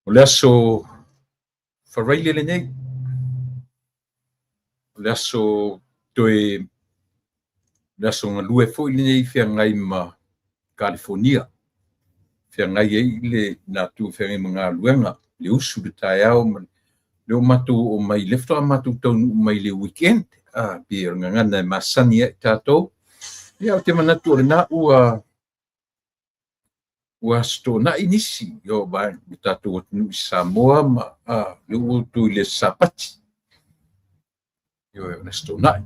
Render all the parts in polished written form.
O le aso Faraile lenei, o le aso toe le aso galue foi lenei feagai ma Kalifonia. Feagai ai le natu feagai ma galuega, le usu le taeao ma le o matou oo mai le faatoa matou taunuu mai le weekend. Pe o le gagana e masani ai tatou. Ia, ou te manatu o lena ua aso Toonai nisi o le tatou atunuu i Samoa ma le ua outou i le Sapati. Ioe, o le aso Toonai.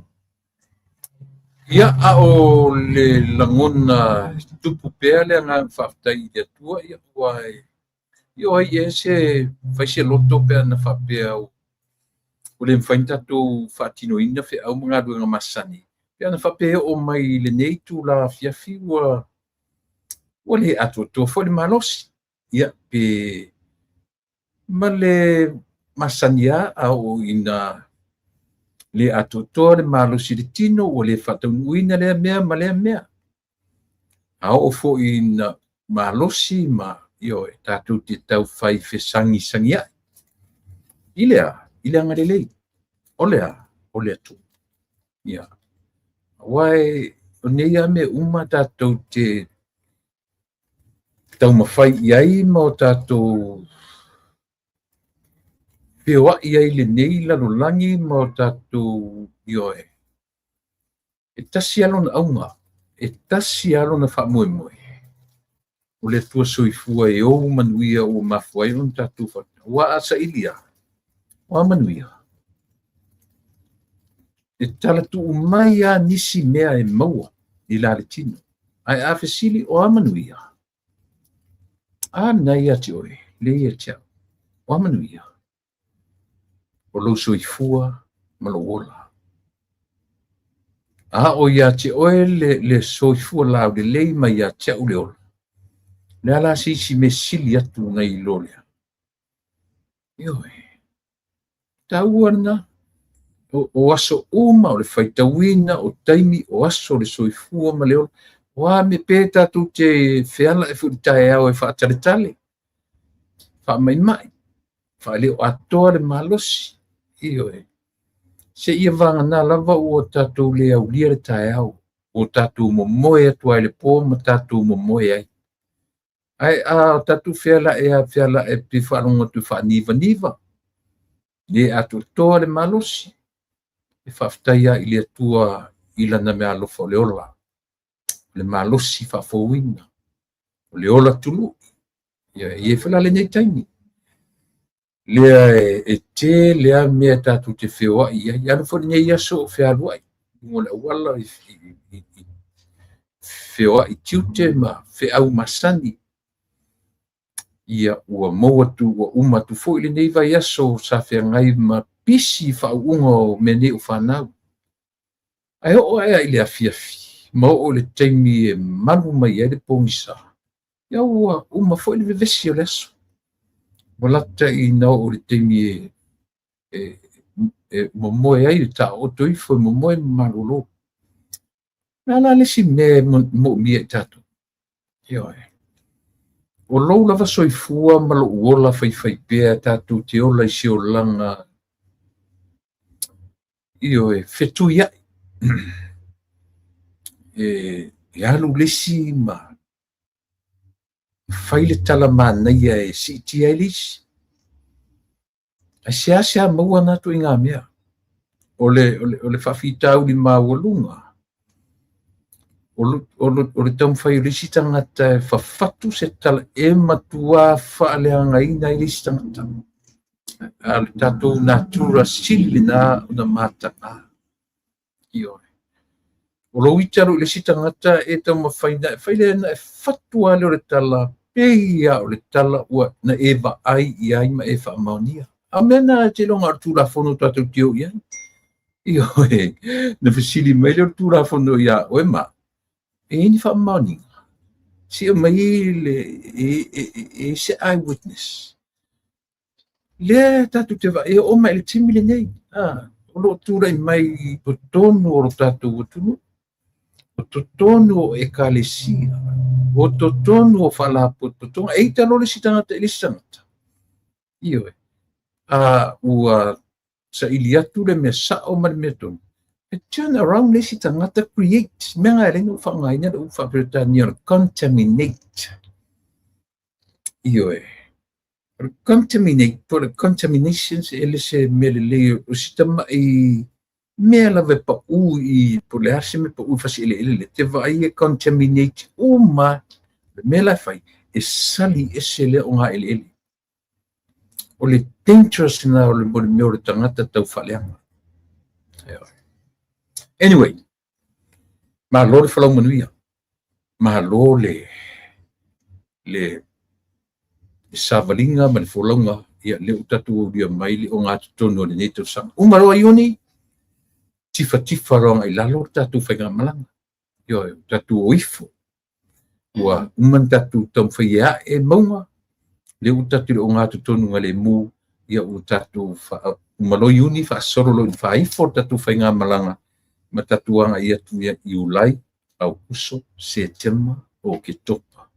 Ia, a o le lagona tupu pea le agaga faafetai i le Atua, ia ua e o ai ea se fai se loto pe ana faapea ua le mafai ona tatou faatinoina feau ma galuega masani, pe ana faapea e oo mai i lenei itula afiafi ua le atoatoa foi le malosi. Ia, pe ma le masani lava a oo ina le atoatoa le malosi i le tino, ua le faataunuuina lea mea ma lea mea. A oo foi ina malosi ma ioe, tatou te taufai fesagisagiai. I le a? I le agalelei. O le a? O le Atua. Ia. Aua o nei lava mea uma tatou te taumafai i ai ma o tatou feoai ai lenei lalolagi ma o tatou ioe. E tasi lava lona auga, e tasi lava lona faamoemoe. O le Atua soifua e ou manuia ua mafua ai ona tatou faapea. Aua a saili lava, o a manuia? E talatuu mai lava nisi mea e maua i la le tino. Ae a fesili, o a manuia? A lena ia te oe, le ia te au. O a manuia? O lou soifua ma lou ola. A o ia te oe le soifua laulelei ma ia te au le ola. Le a la se isi mea sili atu nai lo lea? Ioe. Taua lena. O aso uma, o le faitauina, o taimi, o aso o le soifua ma le ola. O a mea pe tatou te feala e foi i le taeao e faataletale, faamaimai, faaleo atoa le malosi. Ioe. Se ia vagana lava ua tatou le aulia le taeao, ua tatou momoe atu ai le po ma tatou momoe ai. Ae a tatou fealae a fealae pe faalogo atu faanivaniva, le atoatoa le malosi, e faafetai lava i le Atua i lana meaalofa o le ola, le malosi faafouina, o le ola tului. Ia, e i ai foi la lenei taimi. Lea e tele lava mea tatou te feoai i ai. Alu foi lenei aso o fealuai, luga o le auala i feoai tiute ma feau masani. Ia, ua maua atu, ua uma atu foi lenei vaiaso sa feagai ma pisi faauuga o mea nei o fanau. Ae oo ae i le afiafi, ma oo i le taimi e malu mai ai le pogisa, ia ua uma foi le vevesi o le aso. Ua lata ina oo i le taimi e momoe ai le taooto ifo e momoe ma malolo. O le a la le isi mea e moomia i tatou? Ioe. O lou lava soifua ma lou ola faifaipea tatou te ola i se olaga ioe, fetuiai. E alu le isi ma fai le tala manaia e siitia ai le isi. Ae seasea maua na atu i ngā mea. O le faafitauli maualuga, o le taumafai o le isi tagata e fafatu se tala e matua faaleagaina ai le isi tagata. A le tatou natura sili lena ona mataga. Ioe. O lou ita lo i le isi tagata e taumafai na e fai lea na e fatu lava lea o le tala, pei lava o le tala ua na e vaai i ai ma e faamaonia. A mea na te iloga o le Tulafono tatou te o i ai. Ioe, na fesili mai lea o le Tulafono ia oe ma, e i ai ni faamaoniga. Se i aumai le, e se eyewitness. Lea tatou te vaai, e oo mai i le taimi lenei. O lo o tulai mai i totonu o lo tatou atunuu, o totonu o ekalesia, o totonu o faalapotopotoga. E ita loa le isi tagata i le isi tagata. Ioe. A ua saili atu le mea sao ma le mea tonu, e turn around le isi tagata, create, mea na e ala ai ona ou faaaogaina le upu faa-Peretania o le contaminate. Ioe. O le contaminate po o le contamination e le se mea lelei, o si tamai mea lava e pau i, po o le a se mea pau i fasieleele lea, e te vaai e contaminate uma. O le mea la e fai, e sali ese lea o gaeleele. O le dangerous lena o le mea o le tagata tau faaleaga. Anyway, malo le folau manuia, malo le savaliga ma le folauga, ia lea ua tatou aulia mai le ogatotonu o lenei tausaga. Uma loa Iuni, tifatifa loa agai i lalo le tatou faigamalaga. Ioe, ua tatou o ifo. Ua uma ona tatou taumafai e ae mauga, lea ua tatou i le ogatotonu galemu, ia ua tatou uma loa Iuni faasolo loa ina faaifo le tatou faigamalaga ma tatou agai atu ia Iulai, Aokuso, Setema, Oketopa.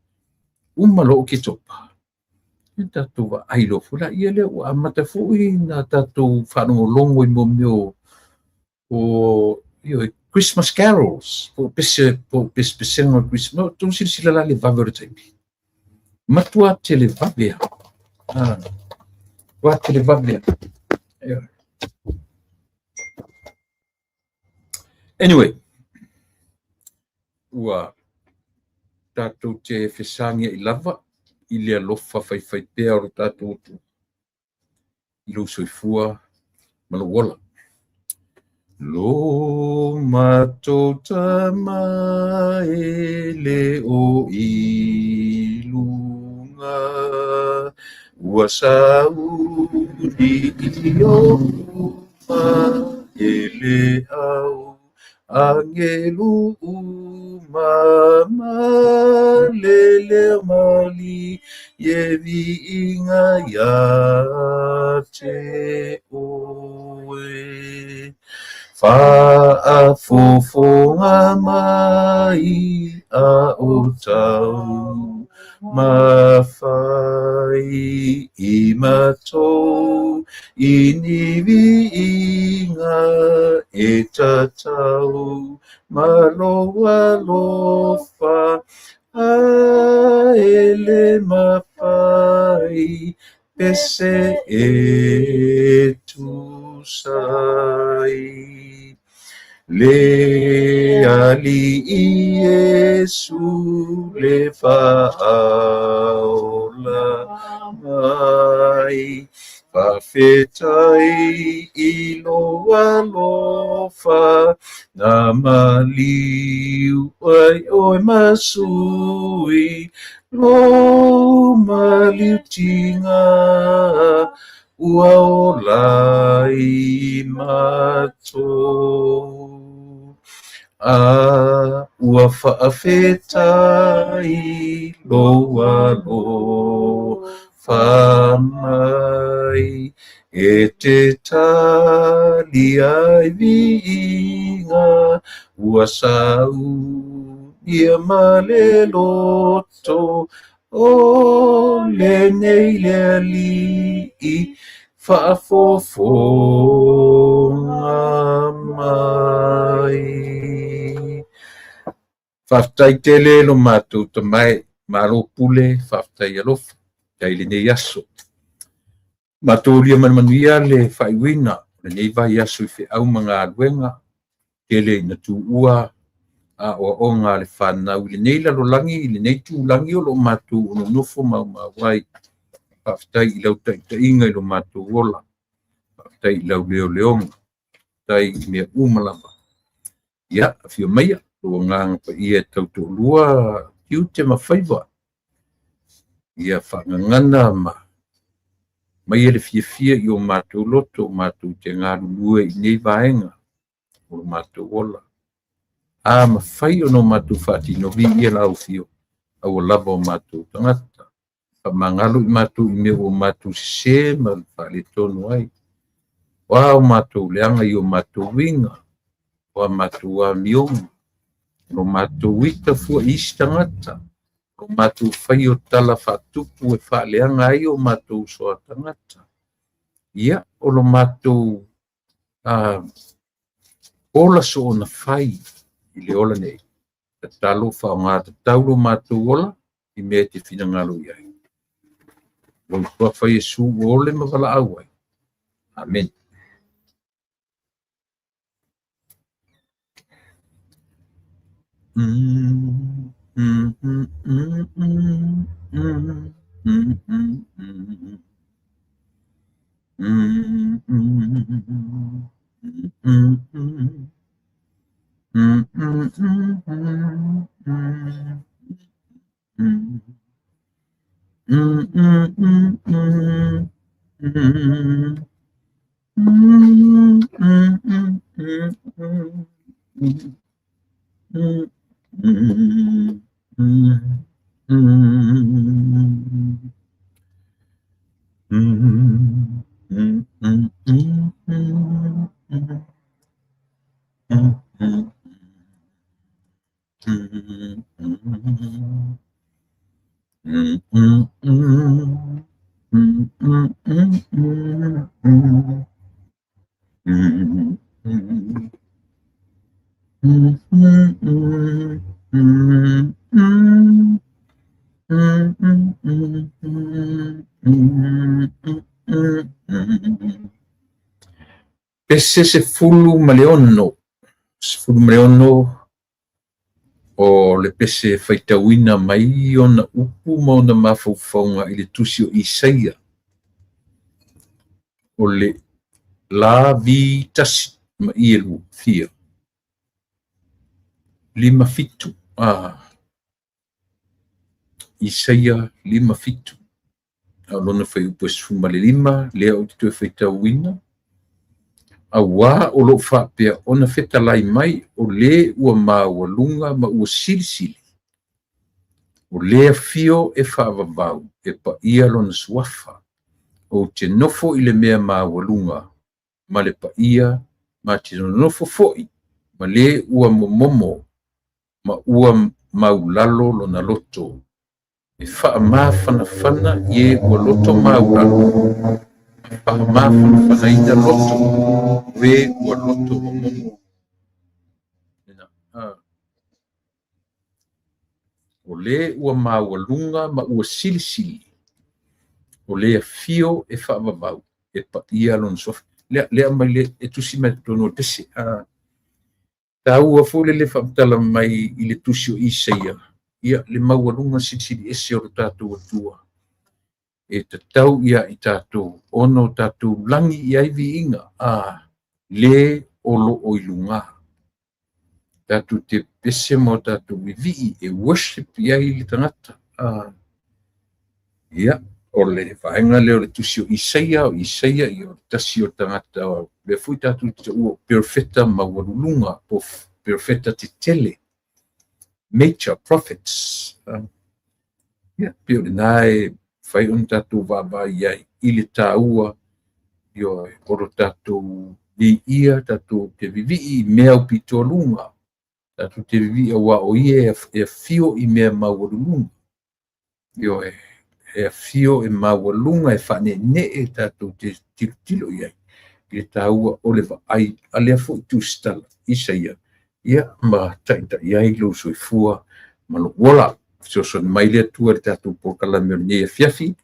Uma loa Oketopa, ia tatou vaai loa foi laia lea ua amata foi ona tatou faalogologo i mea o Christmas carols, po o pesepesega o le Christmas. Outou silasila la le vave o le taimi. Matua tele vave a. Matua tele vave a. Anyway, ua tatou te fesagiai lava i le alofa faifaipea o lo tatou Atua i lou soifua ma lou ola. Lo matou Tama e le o i luga, ua sauni i o uma e le au angelu uma ma le leo malie viiga ia te oe. Faafofoga mai a o tau mafai i matou i ni viiga e tatau ma lou alofa a e le mafai pese e tusa ai. Le Alii Iesu le faaola mai, faafetai i lou alofa na maliu ai oe ma sui lou maliutiga ua ola ai matou. A ua faafetai lou alofa mai e te tali ai viiga ua saunia ma le loto o lenei le Alii faafofoga mai. Faafetai tele lo matou Tama e, malo pule, faafetai alofa, faafetai i lenei aso. Matou aulia ma le manuia le faaiuina o lenei vaiaso i feau ma galuega, tele ina tuua aoaoga a le fanau i lenei lalolagi, i lenei tulagi o lo o matou nonofo maumau ai. Faafetai i lau taitaiga i lo matou ola, faafetai i lau leoleoga, faafetai i mea uma lava. Ia, afio maia, lou agaga paia e tautoalua tiute ma faiva. Ia faagagana ma maia le fiafia i o matou loto, matou te galulue i nei vaega o lo matou ola. A mafai ona o matou faatino, viia lau afio, aua lava o matou tagata. Faamagalo i matou i mea ua matou sese ma faaletonu ai. O a o matou leaga i o matou uiga, o a matou amioga, o matou ita fua i isi tagata, Lo matou faia o tala faatupu e faaleaga ai o matou uso a tagata. Ia, o lo matou ola soona fai i le ola nei. Tatalo faaaoga tatau lo matou ola i mea e te finagalo i ai. Lou Suafa Iesu ua ole ma valaau ai. Amene. Pese 16, 16 o le pese faitauina mai ona upu ma ona mafaufauga i le tusi o Isaia o le la vi tasi ma i e lua fia 5 7 Isaia 5 7 a o lona fuaiupu e 15 lea ou te toe faitauina. Auā o loo faapea ona fetalai mai o le ua maualuga ma ua silisili, o le afio e faavavau e paia lona suafa. Ou te nofo i le mea maualuga ma le paia, ma te nonofo foi ma le ua momomo ma ua maulalo lona loto, e faamafanafana i e ua loto maulalo, ma faamafanafanaina loto o e ua loto momomo. O le ua maualuga ma ua silisili, o le afio e faavavau e paia lona suafa. Lea mai le e tusi mai totonu o le pese. Taua foi le faamatala mai i le tusi o Isaia, ia le maualuga silisili ese o lo tatou Atua. E tatau ia i tatou ona o tatou lagi i ai viiga le o loo i luga. Tatou te pese ma o tatou vivii e worship i ai le tagata. Ia, o le vaega lea o le tusi o Isaia, o Isaia ia o le tasi o le tagata o lea foi tatou te taua o perofeta maualuluga, po perofeta tetele, major prophets. Ia, pei o lena e fai ona tatou vaavaai ai i le taua o lo tatou viia, tatou te vivii i mea aupito luga, tatou te vivii auā o ia e afio i mea maualuluga. Ioe, e afio e maualuga e faaneenee tatou te tilotilo i ai i le taua o le vaai a lea foi tusitala Isaia, ia ma taitai ai lou soifua ma lou ola. Fesoasoani mai le Atua i le tatou polokalame o lenei afiafi,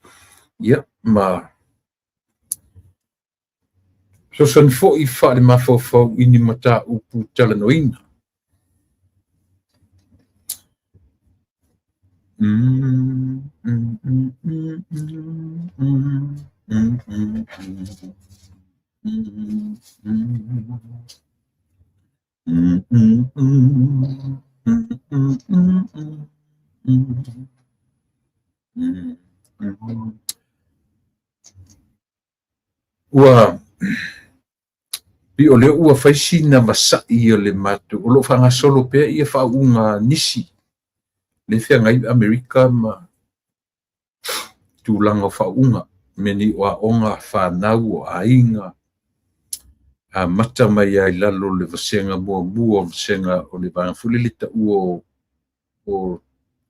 ia ma fesoasoani foi faale-mafaufau i ni mataupu talanoaina. Ua pei o lea ua fai sina vasa'i o le matou o loo faagasolo pea ia faauuga nisi le feagai Amerika ma tulaga o faauuga mea nei o aoga fanau o aiga amata mai ai lalo le vasega muamua o vasega o le vaega foi lele taua o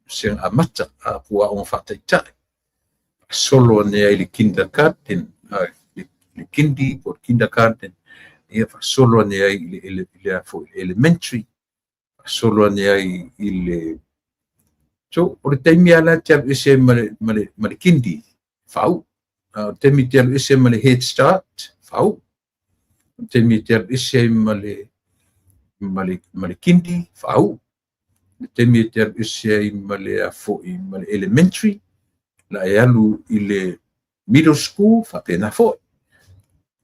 Vasega Amata, po o Aoga Faataitai, faasolo ane ai i le kindergarten, le kindy po o le kindergarten, ia faasolo ane ai i le elementary, faasolo ane ai i le. So, o le taimi lava la e te alu ese ai ma le kindy, faauu. A o le taimi e te alu ese ai ma le Head Start, faauu. O le taimi e te alu ese ai ma le kindy, faauu. O le taimi e te alu ese ai ma le foi ma le elementary, la e alu i le middle school, faapena foi.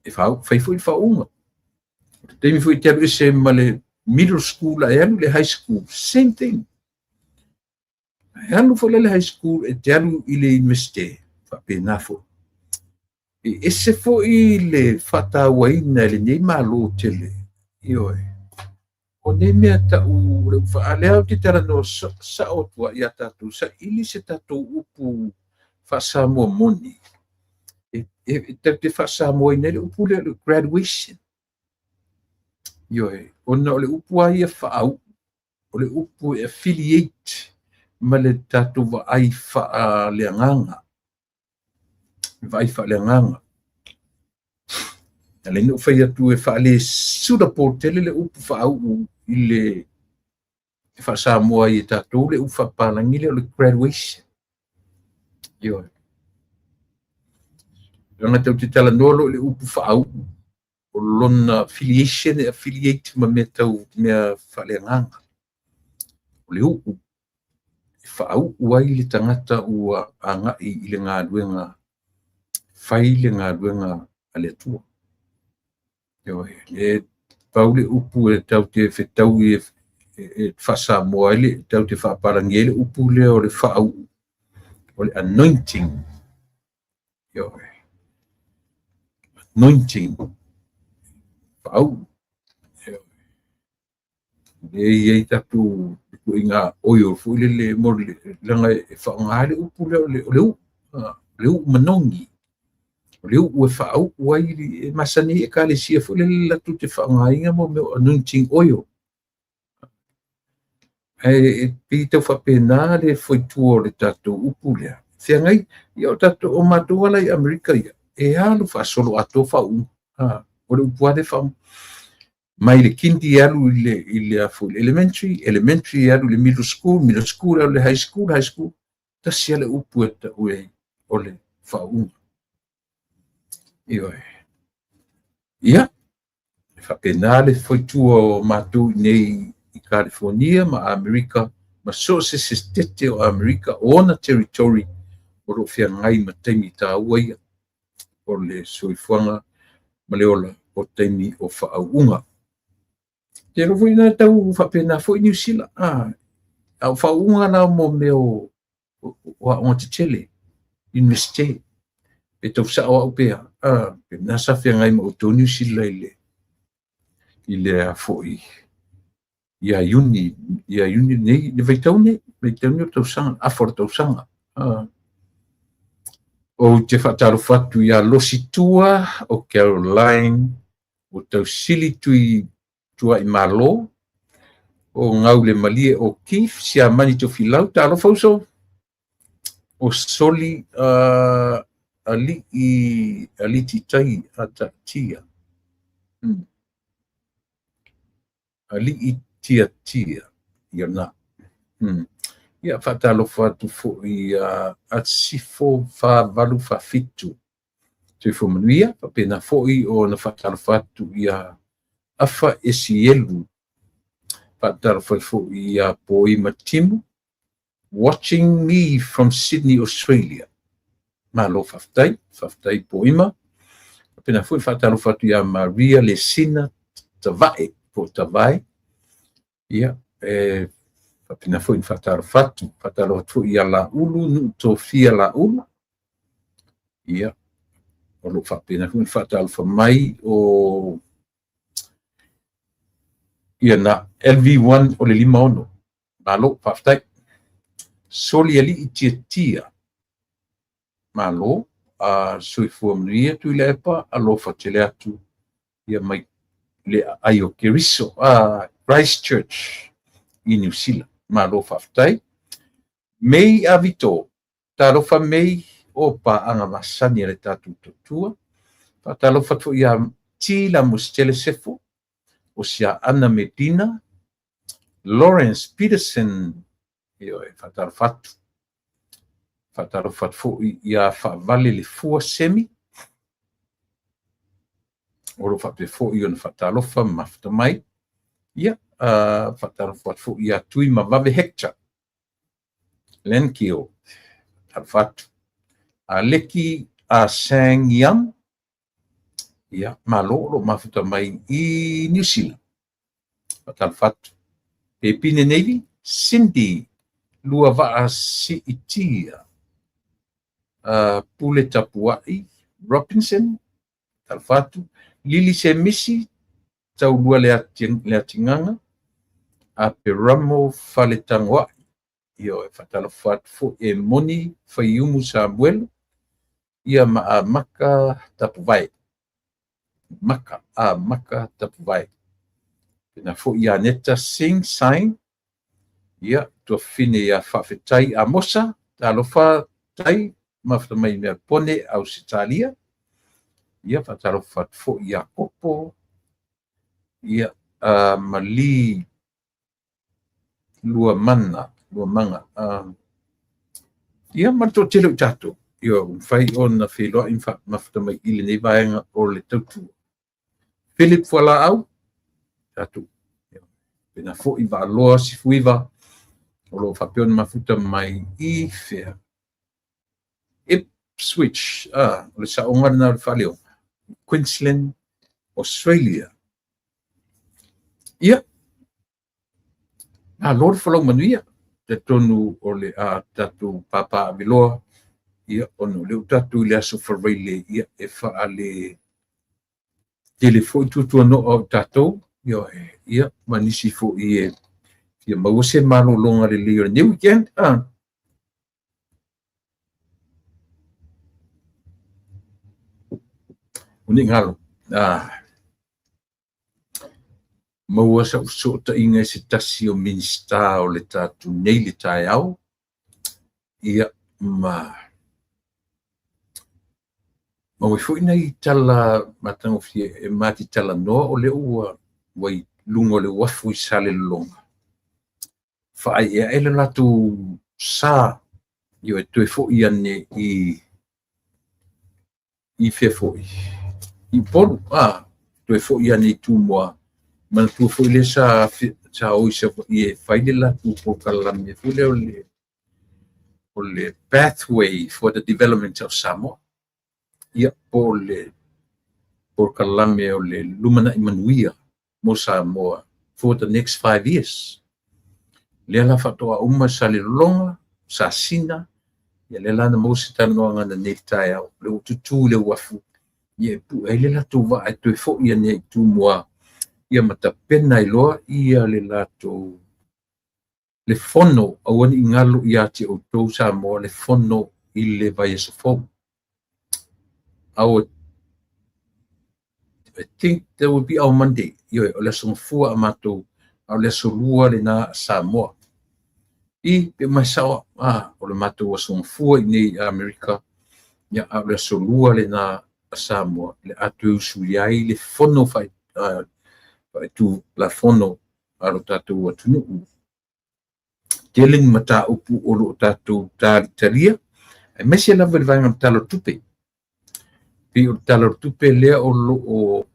E faauu, fai foi le faauuga. O le taimi foi e te alu ese ai ma le middle school, la e alu i le high school, same thing. E alu foi la i le high school, e te alu i le university, faapena foi. E ese foi le faatauaina e lenei Malo tele. Ioe. O nei mea tau o le lea ou te talanoa sao atu ai ia tatou, saili se tatou upu faa-Samoa moni. E tatou te faa-Samoaina ai le upu lea o le graduation. Ioe, ona o le upu lava ia faauu, o le upu e affiliate ma le tatou vaai faaleagaga. Vaai faaleagaga. Alai na ou fai atu e faale suitable tele le upu faauu i le faa-Samoa ai e tatou le upu faapapalagi lea o le graduation. Ioe. Leaga tatou te talanoa loa i le upu faauu, o lona affiliation e affiliate ma mea tau mea faaleagaga. O le uu e faauu ai le tagata ua agai i le galuega, fai le galuega a le Atua. Ioe, e pau le upu e tatou te fetaui e faa-Samoa ai le tatou te faapalagi ai le upu lea o le faauu, o le anointing. Ioe. Anointing. Faauu. Ioe. E i ai tatou ituaiga oil foi lele mo le leaga e faaaoga le upu lea o le uu, o le uu manogi. O le uu e faauu ai, e masani ai ekalesia foi lele latou te faaaogaina mo mea o anointing oil. Ae e pei tau faapena le foitua o le tatou upu lea. Feagai, ia o tatou o matou ala i Amerika ia, e alu faasolo atoa faauuga. O le upu lava lea faauuga. Mai le kindy alu i le foi elementary, elementary alu i le middle school, middle school alu i le high school, high school. Tasi lava le upu e tau ai o le faauuga. Ioe. Ia, e faapena le foitua o matou nei i California ma Amerika ma so o se setete o Amerika o ona territory o lo o feagai ma taimi taua ia o le soifuaga ma le ola o taimi o faauuga. Te iloa foi na tau faapena foi Niu Sila. A o faauuga la mo mea o aoga tetele, university. Pe tau sao au pea, pe na sa feagai ma outou Niu Sila i le foi ia Iuni, ia Iuni nei, le vaitau nei, vaitau nei o tausaga, afa o le tausaga. Ou te faatalofa atu ia Losi Tua o Caroline, o Tausili Tui Tuai Malo, o Gaule Malie o Keith, Siamani Tofilau, talofa uso, o Soli Alii Aliti Tai Atatia. Alii Tia Tia, ia na. Ia faatalofa atu foi ia Atsifo 4847. Soifua manuia, faapena foi ona faatalofa atu ia Afa Esielu. Faatalofa foi ia Poima Timu, watching me from Sydney, Australia. Malo faafetai, faafetai Poima. Faapena foi faatalofa atu ia Maria Lesina Tavae, po o Tavae. Ia, e faapena foi na faatalofa atu. Faatalofa atu foi ia Laulu, Nuu Tofia Laulu. Ia, o lo o faapena foi na faatalofa mai o ia na LV1 o le 56. Malo, faafetai. Soli Alii Tiatia. Malo, soifua manuia Tuilaepa, alofa tele atu ia mai le aai o Keriso, Christchurch i New Zealand. Malo faafetai. Mei Avito, talofa Mei o paaga masani a le tatou tautua. Faatalofa atu foi ia Tila Mositele Sefo, o Siaana Medina, Lawrence Peterson, ioe, faatalofa atu. Faatalofa atu foi ia Faavale le Fua Semi, o lo o faapea foi ona faatalofa ma mafuta mai. Ia, faatalofa atu foi ia Tui Mavave Hector, Lenkio, faatalofa atu. Aleki a Sang Yam, ia, malo o lo o mafuta mai i Niu Sila. Faatalofa atu. Pepine Navy, Cindy Luavaa Siitia, Pule Tapuai Robinson, faatalofa atu. Lili Semisi, Taulua le Atigaga, Aperamo Faletagoai, ioe, faatalofa atu foi e Moni Faiumu Samuelu, ia ma Amaka Tapuvae. Maka, Amaka Tapuvae. Pena foi ia Neta Singh Sain, ia, tuafafine ia Faafetai Amosa, talofa tai, mafuta mai Melpone, Ausetalia, ia, faatalofa atu foi ia Kopo, ia, Mali Luamana, Luamaga, ia, ma le toatele o i tatou, ia, ua mafai ona feiloai ma mafuta mai i lenei vaega o le tautua. Philip Fualaau, tatou, pena foi Vaaloa Sifuiva, o lo o faapea ona mafuta mai i fea? Ipswich, o le saoga lena o le faaleoga, Queensland, Australia. Ia, malo le folau manuia, talitonu o le a tatou papaaveloa, ia, ona o lea ua tatou i le aso Faraile, ia, e faale tele foi tuatuanoa o tatou, ia, ma nisi foi e fia maua se malologa lelei o lenei weekend. O nei galo, maua sau fesootaiga i se tasi o Minisita o le tatou nei le taeao, ia, ma maua ai foi nai tala matagofie e ma te talanoa o lea ua i luga o le uafu i Salelologa, faaeaea le latou sa, ioe, toe foi ane i fea foi, i Upolu, toe foi ane i Tumua, manatua foi lea sa o i Savaii e fai le latou polokalame foi lea o le Pathway for the Development of Samoa, ia, po o le polokalame o le lumanai manuia mo Samoa for the next 5 years. Lea la faatoa uma Salelologa, Sasina, ia lea la na maua se talanoaga ananei i le taeao, lea ua tutu i le uafu, ia e pue ai le latou vaa e toe foi ane i Tumua, ia ma tapena ai loa ia le latou le fono, aua ne i galo ia te outou Samoa le fono i le vaiaso fou. I think that will be our Monday. Ioe, o le aso Gafua a matou, a o le aso Lua lena a Samoa. I, pe mai sao, o le matou aso Gafua i nei Amerika, ia, a o le aso Lua lena a Samoa, le a toe usu i ai le fono faitulafono a lo tatou atunuu. Tele ni mataupu o lo o tatou talitalia, aemaise lava i le vaega o le Tala o le Tupe. Pei o le Tala o le Tupe lea o lo o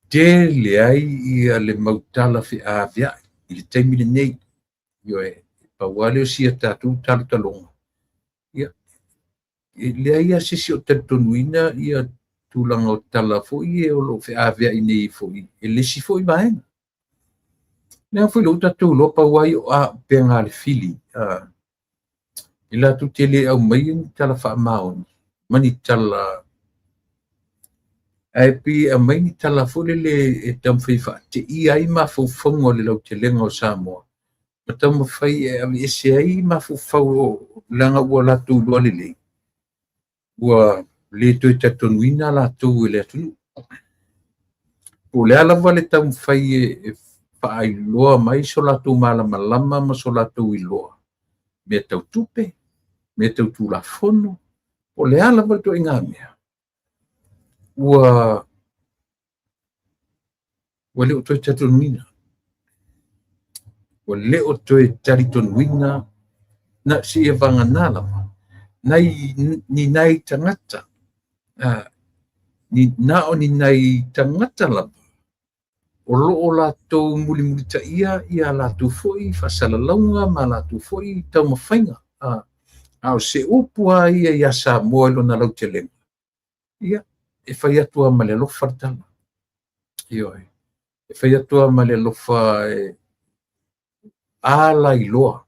tele ai ia le mautala feaveai i le taimi lenei. Ioe, pau lava lea o si a tatou talotaloga. Ia, e leai lava se isi o talitonuina ia tulaga o tala foi e o lo o feaveai nei foi e le isi foi vaega. Leaga foi lea ua tatou iloa pau lava ia o auupega a le fili. E latou te le aumaia ni tala faamaoni ma ni tala, ae pei e aumai ni tala foi lele e taumafai e faateia ai mafaufauga o le lautelega o Samoa, ma taumafai e aveese ai mafaufau leaga ua latou iloa lelei, ua le toe talitonuina latou e le atunuu. Po o le a lava le taumafai e faailoa mai so latou malamalama ma so latou iloa, mea tau tupe, mea tau tulafono, po o le a lava le ituaiga mea, ua le o toe talitonuina. Ua le o toe talitonuina na seia vagana lava nai ni nai tagata, na o ni nai tagata lava o lo o latou mulimulitaia ia latou foi faasalalauga ma latou foi taumafaiga. A o se upu lava ia ia Samoa i lona lautelega, ia, e fai atu lava ma le alofa le tala. Ioe. E fai atu lava ma le alofa e alailoa,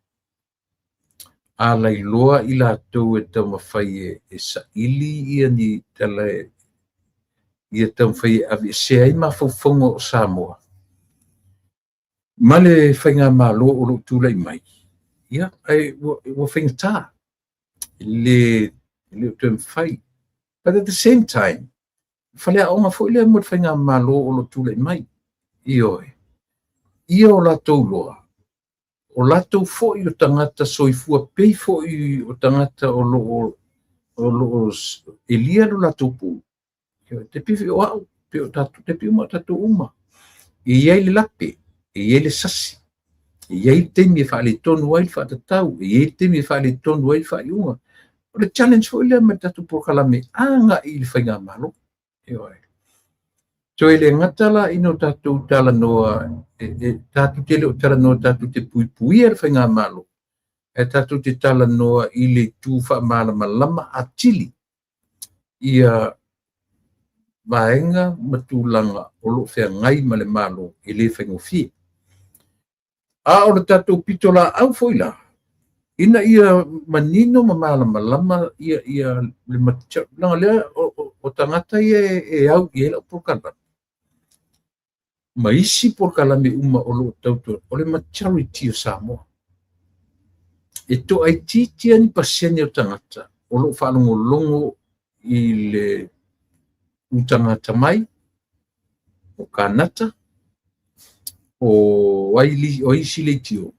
alailoa i latou e taumafai e saili ia ni tala ia taumafai e aveesea ai mafaufauga o Samoa ma le faigamalo o lo o tulai mai, ia, ae ua faigata, e le o toe mafai. But at the same time, faleaoga foi lea mo le faigamalo o lo o tulai mai. Ioe. Ia o latou loa, o latou foi o tagata soifua pei foi o tagata o lo o elia lo latou pulu. Te pei o au, pe o tatou, te pei uma o tatou uma. E i ai le lape, e i ai le sasi, e i ai le taimi e faaletonu ai le faatatau, e i ai le taimi e faaletonu ai le faaiuga. O le challenge foi lea ma le tatou polokalame agai i le faigamalo. Ioe. So e le gata la ina o tatou talanoa, tatou te le o talanoa tatou te puipuia le faigamalo, ae tatou te talanoa i le itu faamalamalama atili ia vaega ma tulaga o lo o feagai ma le Malo e le faigofie. A o le tatou pitolaau foi la, ina ia manino ma malamalama ia le leaga lea o tagata ia e au i ai lau polokalame, ma isi polokalame uma o lo o tautua, o le majority o Samoa. E toaitiiti ni pasene o tagata o lo o faalogologo i le utagata mai, o Kanata, o ai o isi leitio,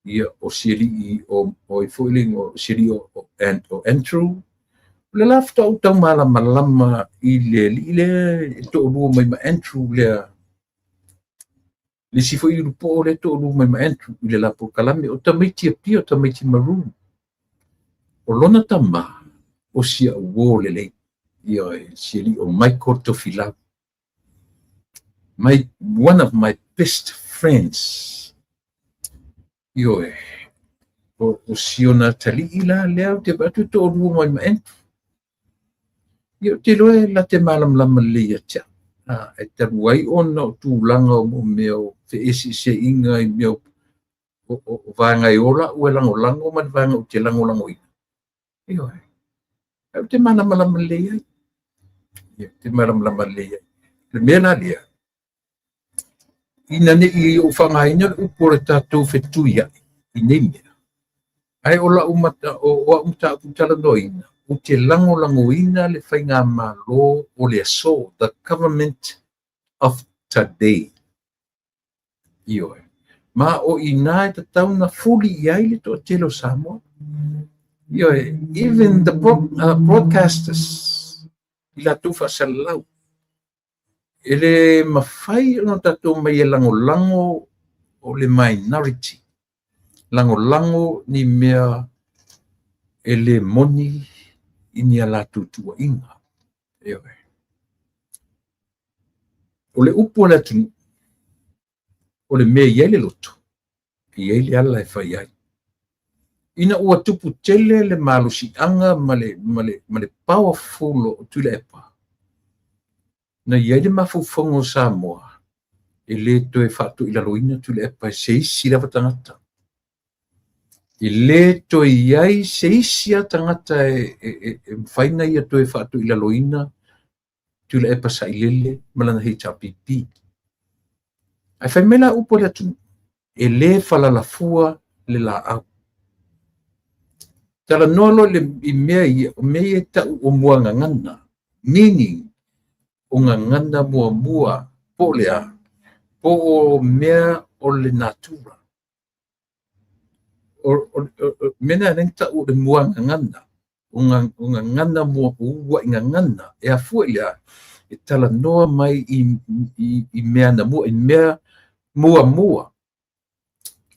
ia o sialii o ai foi le igoa, o sialii o Andrew. O le la faatoa ou tau malamalama i le alii lea e toalua mai ma Andrew lea, le isi foi ulupo lea e toalua mai ma Andrew i le la polokalame, o tamaiti Apia, o tamaiti Maroon. O lona tama, o si au uo lelei, ioe, sialii o Michael Tofilau. One of my best friends. Ioe, o si ona atalii la lea ou te vaai atu e toalua mai ma Andrew. Ia, ou te iloa e la te malamalama lelei ia te au. E talu ai ona o tulaga o mea o feeseeseaiga i mea o vaega e ola au e lagolago ma le vaega ou te lagolagoina. Ioe. Ae ou te malamalama lelei ai. Ia, ou te malamalama lelei ai. Le mea la lea, ina ne i ou faaaogaina le upu o le tatou fetuiai i nei mea, ae o lau mata, o au mataupu talanoaina, ou te lagolagoina le faigamalo o le aso, the government of today. Ioe. Ma o i ina e tatau ona fuli i ai le toatele o Samoa. Ioe, even the broadcasters, i latou faasalalau, e le mafai ona tatou mai e lagolago o le minority, lagolago ni mea e le moni i ni a latou tuuaiga. Ioe. O le upu a le atunuu, o le mea e i ai le loto, e i ai le ala e fai ai. Ina ua tupu tele le malosiaga ma le powerful o Tuilaepa, na i ai le mafaufauga o Samoa, e le toe faatoilaloina Tuilaepa e se isi lava tagata. E le toe i ai se isi lava tagata e mafai ona ia toe faatoilaloina Tuilaepa Sailele ma lana HRPP. Ae fai mai la upu a le atunuu, e le falalafua le laau. Talanoa loa i mea ia, o mea ia e tau o muagagana, meaning o gagana muamua, po o le a, po o mea o le natura. O mea na e ta'u o le muagagana, o gagana mua, ua i gagana, e afua i le a, e talanoa mai i mea na mua, i mea muamua.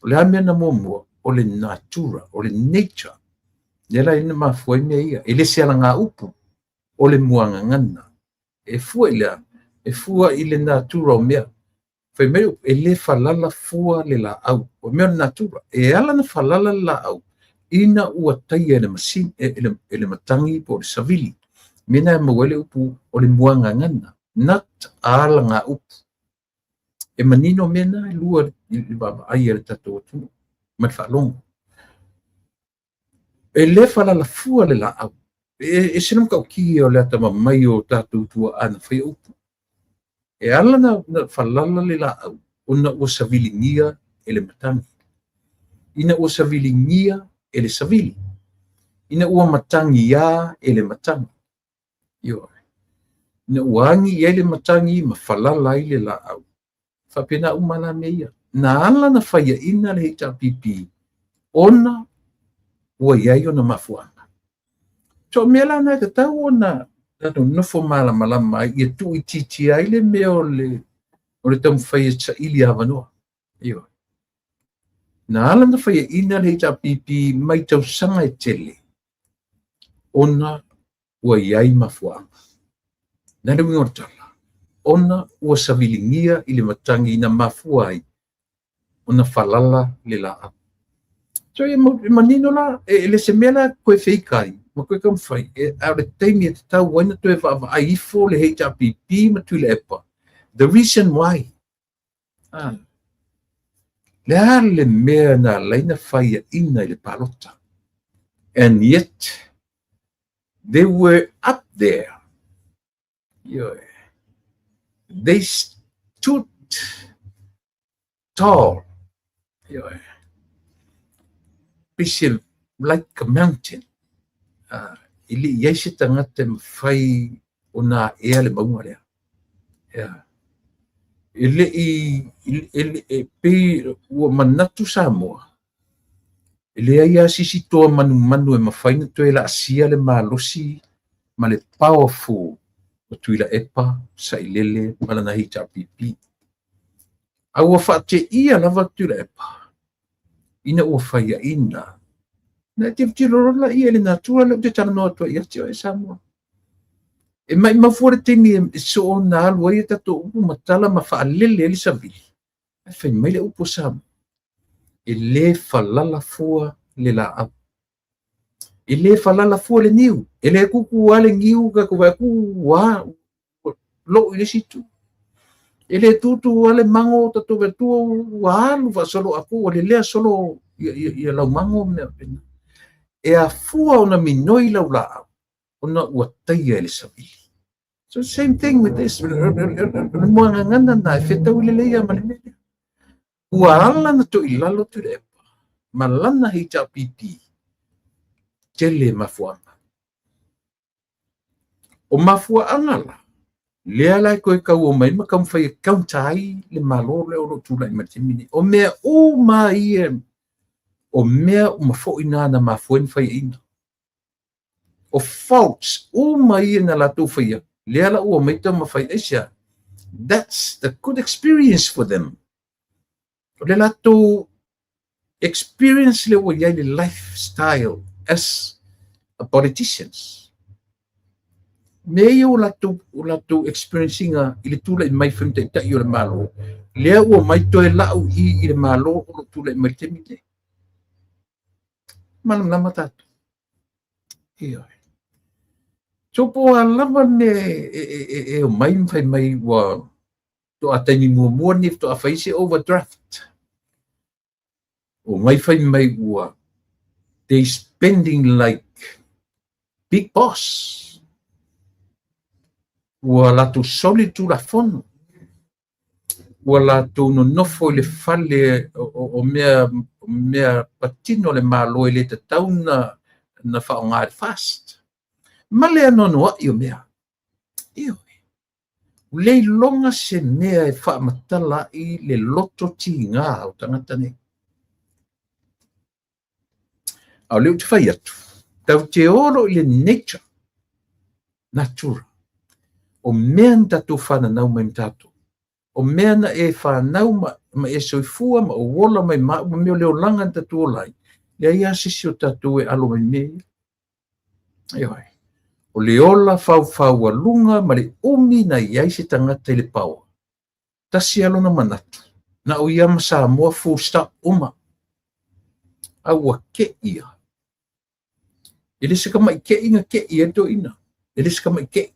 O le a mea na muamua? O le natura, o le nature. Lea la ina mafua ai mea ia. E le se alagaupu, o le muagagana. E fua i le a? E fua i le natura o mea. Fai mai, e le falala fua le laau. O mea o le natura. E ala na falala le laau, ina ua taia e le masini, e le matagi po o le savili. Mea na e maua ai le upu o le muagagana, not alagaupu. E manino mea na e lua i le vaavaai a le tatou atunuu ma le faalogo. E le falala fua le laau. E ese le matautia o le atamamai o tatou tuaa na faia upu. E ala na falala le laau ona ua saviligia e le matagi. Ina ua saviligia e le savili. Ina ua matagiā e le matagi. Ioe. Ina ua agi i ai le matagi ma falala ai le laau. Faapena uma la mea ia. Na ala na faiaina le HRPP ona ua i ai ona mafuaaga. So mea la na e tatau ona tatou nofo malamalama ai ia tuuitiitia ai le mea o le taumafai e saili avanoa. Ioe. Na ala na faiaina le HRPP mai tausaga e tele ona ua i ai mafuaaga. Na le uiga o le tala, ona ua saviligia i le matagi na mafua ai ona falala le laau. So e manino la, e le se mea la koe feika ai, ma koe taumafai, a o le taimi e tatau ai na toe vaavaai ifo le HRPP ma Tuilaepa. The reason why. Le a le mea na ala ai na faiaina i le palota. And yet, they were up there. Ioe. They stood tall. Ioe. Pei like a mountain. E le i ai se tagata e mafai ona aea le mauga lea. Yeah. E le i, e pei ua manatu Samoa, e leai lava se isi toa manumanu e mafai ona toe laasia le malosi ma le powerful o Tuilaepa, Sailele ma lana HRPP. A ua faateia lava Tuilaepa ina ua faiaina. Na e tilotilo loa laia i le natura lea ou te talanoa atu ai ia te oe Samoa. E maumau fua le taimi e soona alu ai e tatou upu ma tala ma faalele ai le savili. Ae fai mai le upu o Samoa, e le falala fua le laau. E le falala fua le niu. E le tutu lava le niu tatou vaai atu ua lou i le isi itu. E le tutu lava le mago tatou vaai atu ua alu faasolo atu ua lelea solo ia laumago ma mea faapena. E afua ona minoi lau laau ona ua taia e le savili. So same thing with this. O le muagagana na e fetaui lelei lava ma le mea lea. Ua ala na toilalo Tuilaepa ma lana HRPP tele mafuaaga. O mafuaaga la, lea la e toe tau omai ma taumafai e counter ai le Malo lea o lo o tulai mai i le taimi lenei. O mea uma ia, o mea uma foi na na mafua ai na faiaina. O faults uma ia na latou faia, lea la ua omai taumafai aisea. That's the good experience for them. O le latou experience lea ua i ai le lifestyle as a politicians. Mea ia ua latou experience ina i le tulai mai fai ma taitai o le Malo, lea ua omai toe lau i le Malo o lo o tulai mai i le taimi lenei. Malamalama tatou. Ioe. So po o a lava le mea e omai ma fai mai ua toa taimi muamua lenei faatoa fai se overdraft. Omai fai mai ua they spending like big boss. Ua latou soli le Tulafono. Ua latou nonofo i le fale o mea patino le Malo e le tatau na faaaoga i le FAST. Ma le anoanoai o mea. Ioe. Le iloga se mea e faamatala ai le loto tiga o tagata nei. A o lea ou te fai atu, tatou te o loa i le nature, natura, o mea na tatou fananau mai ma tatou, o mea na e fanau ma e soifua ma ou ola mai ma au ma mea o le olaga na tatou ola ai, leai lava se isi o tatou e alo mai i mea ia. Ioe. O le ola faufaualuga ma le umi na i ai se tagata i le power, tasi lava lona manatu, na o ia ma Samoa full stop uma. A ua te i ia. E le se tamai te i na te i ai le toeaina. E le se tamai te i.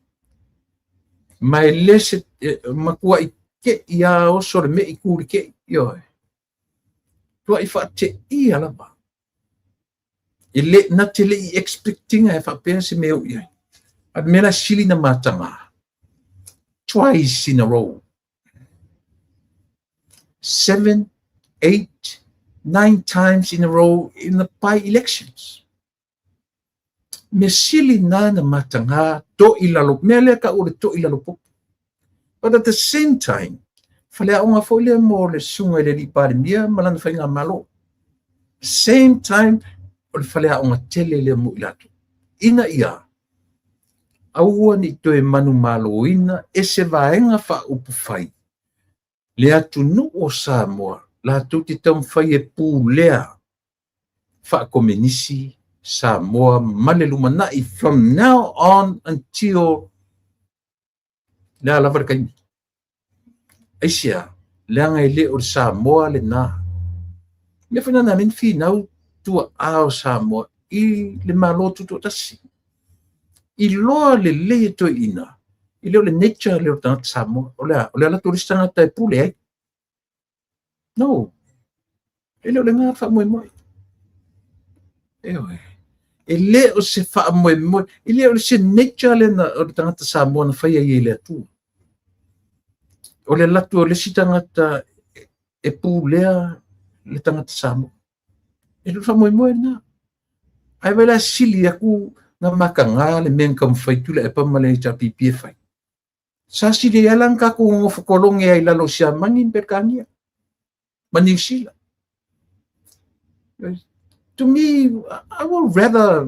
Ma e le se matuai te i lava oso le mei tu i le te i. Ioe. Tuai faateia lava. E le, na te le i expect ina e faapea se mea o i ai. A le mea la sili na mataga. Twice in a row. 7, 8, 9 times in a row in the by-elections. Mea sili na na mataga to i lalo, mea lea ka o le to i lalo popo. But at the same time, faleaoga foi lea mo le susuga i le alii Palemia ma lana faigamalo. Same time, o le faleaoga tele lea mo i latou. Ina ia, aua ne i toe manumaloina e se vaega faaupufai le atunuu o Samoa latou te taumafai e pulea faakomenisi Samoa ma le lumanai from now on until le a lava le taimi. Aisea, leaga e le o le Samoa lena. Mea foi na le finau tuaa o Samoa i le Malo Tutoatasi. I loa lelei e toeaina, e le o le nature lea o le tagata Samoa. O le a? O le alu atu o le isi tagata e pule ai. No. E le o le gā faamoemoe. Ioe. E le o se faamoemoe, e le o se nature lea o le tagata Samoa na faia ia i le Atua. O le alu atu o le isi tagata e pulea le tagata Samoa. E le o le faamoemoe lena. Ae vaai la sili atu na mataga le mea na taumafai Tuilaepa ma le HRPP e fai. Sa sili ai la na tatou nonofo kolone ai i lalo o Siamani ma Peretania ma Niu Sila. To me, I would rather,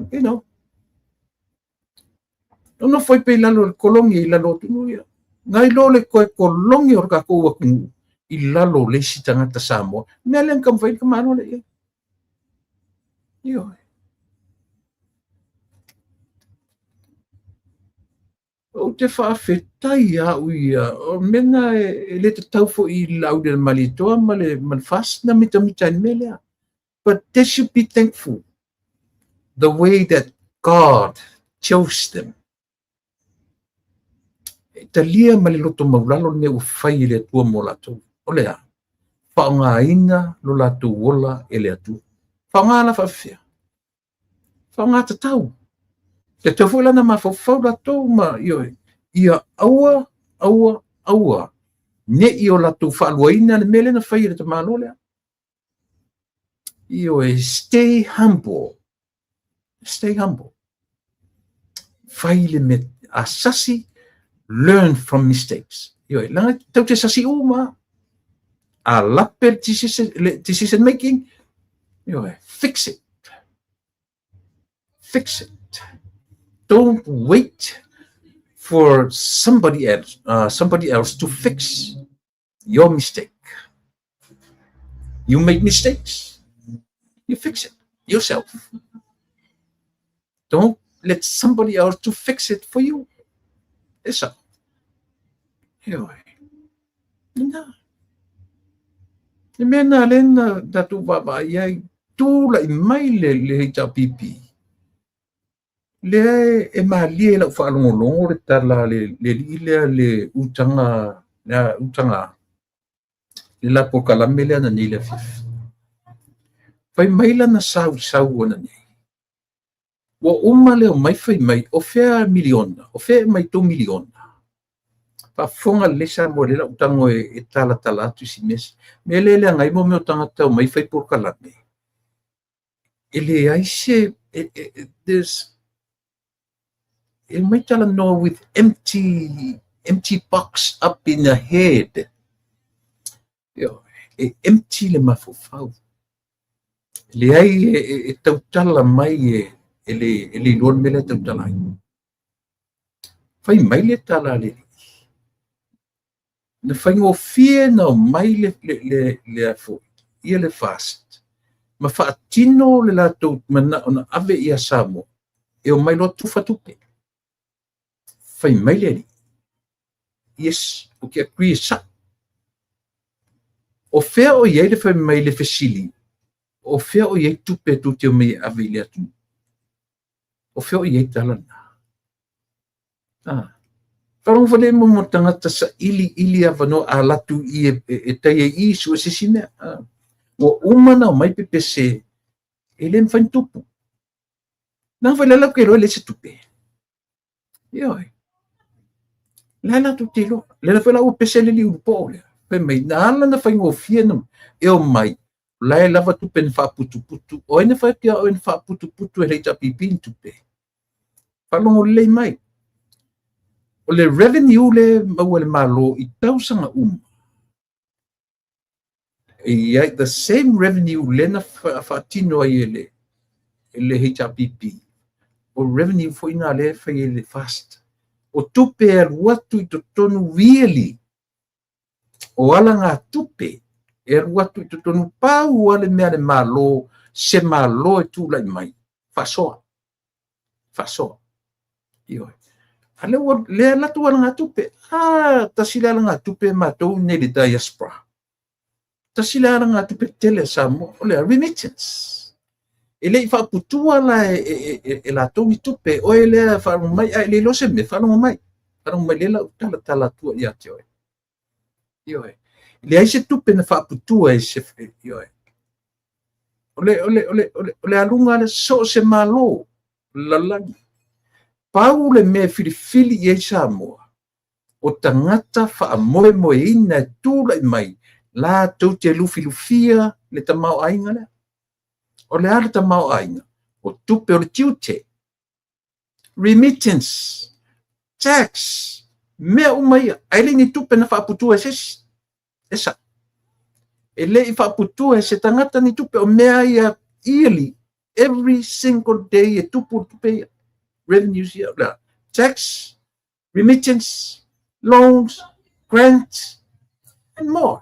nonofo ai pe i lalo o le kolone i lalo o atunuu ia. Nai lo le toe kolone o le tatou atunuu i lalo o le isi tagata Samoa. Mea lea na taumafai le tamaloa lea i ai. Ioe. Ou te faafetai au ia, o mea na e le tatau foi i le Laaulialemalietoa ma le FAST na mitamita ai le mea lea. But they should be thankful the way that God chose them. E talia ma le loto maulalo le mea ua fai e le Atua mo latou. O le a? Faaaogaina lo latou ola e le Atua. Faaaoga la faafefea. Faaaoga tatau. Tatau foi la na mafaufau latou ma ioe. Ia aua, aua, aua ne i o latou faaluaina le mea lea na fai e le tamaloa lea. Ioe, stay humble. Stay humble. Fai le mea a sasi, learn from mistakes. Ioe, leaga tatou te sasi uma. A lape le decision making, ioe, fix it. Fix it. Don't wait for somebody else to fix your mistake. You make mistakes, you fix it yourself. Don't let somebody else to fix it for you. E sao. Ioe. Lena. Le mea na lea na tatou vaavaai ai, tulai mai le HRPP. Lea e malie lau faalogologo le tala le alii lea le utaga, le utaga, le la polokalame lea na nei le afiafi. Fai mai lana sausau ona nei. Ua uma le omai fai mai, o fea miliona, o fea e mai tou miliona. Faafofoga lelei Samoa lea lau tago e talatala atu i si mea. Mea lea leaga ai mo mea o tagata o mai fai polokalame. E leai se, there's, e mai talanoa with empty box up in the head. E empty le mafaufau. Leai e tautala mai e le iloa le mea lea e tautala ai. Fai mai le tala a le alii, na faigofie ona omai le FAST ma faatino le latou manao na ave ia Samoa e omai loa tufa tupe. Fai mai le alii, yes, ou te agree e sao. O fea o i ai le fai mai le fesili, o fea o i ai tupe tou te omai e ave i le atunuu? O fea o i ai tala na? Faalogo foi lea mo tagata saili ili avanoa a latu i e tai ai i sue se isi mea. Ua uma ona omai pepese e le mafai ona tupu. Leaga foi o lea latou te iloa e leai se tupe. Ioe. La latou te iloa. Lea foi la ua pese le liulipo lea. Fai mai, na ala na faigofie na e omai, la e lava tupe na faaputuputu. O ai na fai atu ia oe na faaputuputu e le HRPP ni tupe? Faalogo lelei mai. O le revenue le maua e le Malo i tausaga uma, e i ai the same revenue le na faatino ai e le HRPP, o revenue foi na lea e fai e le FAST. O tupe e alu atu i totonu really, o alagatupe e alu atu i totonu pau lava le mea a le Malo, se Malo e tulai mai, faasoa. Faasoa. Ioe. A lea ua lea latou alagatupe. Tasi le alagatupe matou nei le diaspora. Tasi le alagatupe tele a Samoa, o le remittance. E le i faaputua la e latou ni tupe. Oe lea faalogo mai, a e le iloa se mea, faalogo mai. Faalogo mai lea la ou talatala atua ia te oe. Ioe. Leai se tupe na faaputua e se, ioe. O le aluga le so o se Malo, lalolagi. Pau le mea filifili i ai Samoa, o tagata faamoemoeina e tulai mai, latou te lufilufia le tamaoaiga lea. O le a le tamaoaiga? O tupe o le tiute, remittance, tax, mea uma ia. Ae le ni tupe na faaputua e se isi. E sao. E le i faaputua e se tagata ni tupe o mea ia yearly, every single day e tupu tupe ia. Revenues ia, tax, remittance, loans, grants, and more.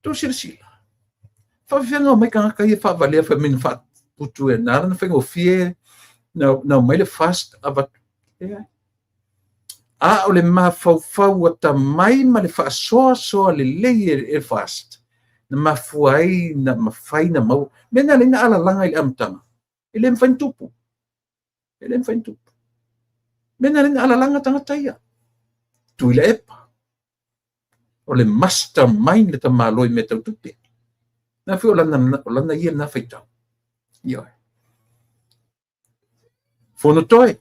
Tau silasila. Faafefea mai tagata ia faavalea fai mai na faaputu e na ala na faigofie na mai le FAST avatu. A o le mafaufau atamai ma le faasoasoa lelei e FAST, na mafua ai na mafai na maua. Mea na leai na alalaga i le amataga, e le mafai ona tupu. E le mafai ona tupu. Mea na leai na alalaga tagata ia. Tuilaepa. O le mastermind le tamalo i mea tau tupe. Na foi o lana ia na faitau. Ioe. Fonotoe.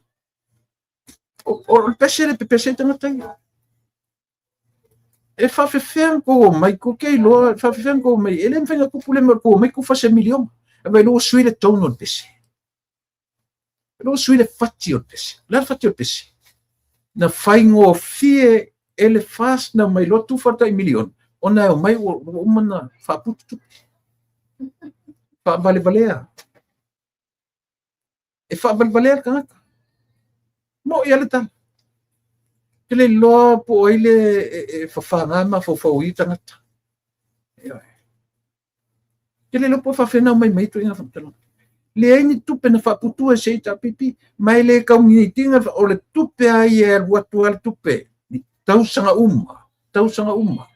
O le pese le pepese tagata ia. E faafefea kou mai, ko ke iloa, faafefea kou mai, e le mafai ona tupu le mea kou mai tufa se miliona. E vai lua sui le tonu o le pese. Lua sui le fati o le pese. Le fati o le pese. Na faigofie e le FAST na mai loa tufa tai miliona. Ona e o mai ua uma na faaputu tupe. Faavalevalea. E faavalevalea le tagata. Mo i ale tala. Te le iloa po o ai le e fafaga mafaufau i tagata. Te le iloa po o faafefea ona omai mai ituaiga faamatalaga. Leai ni tupe na faaputua e se HRPP, ma e le kaunitiga o le tupe ai e alu atu lava le tupe. Tausaga uma, tausaga uma.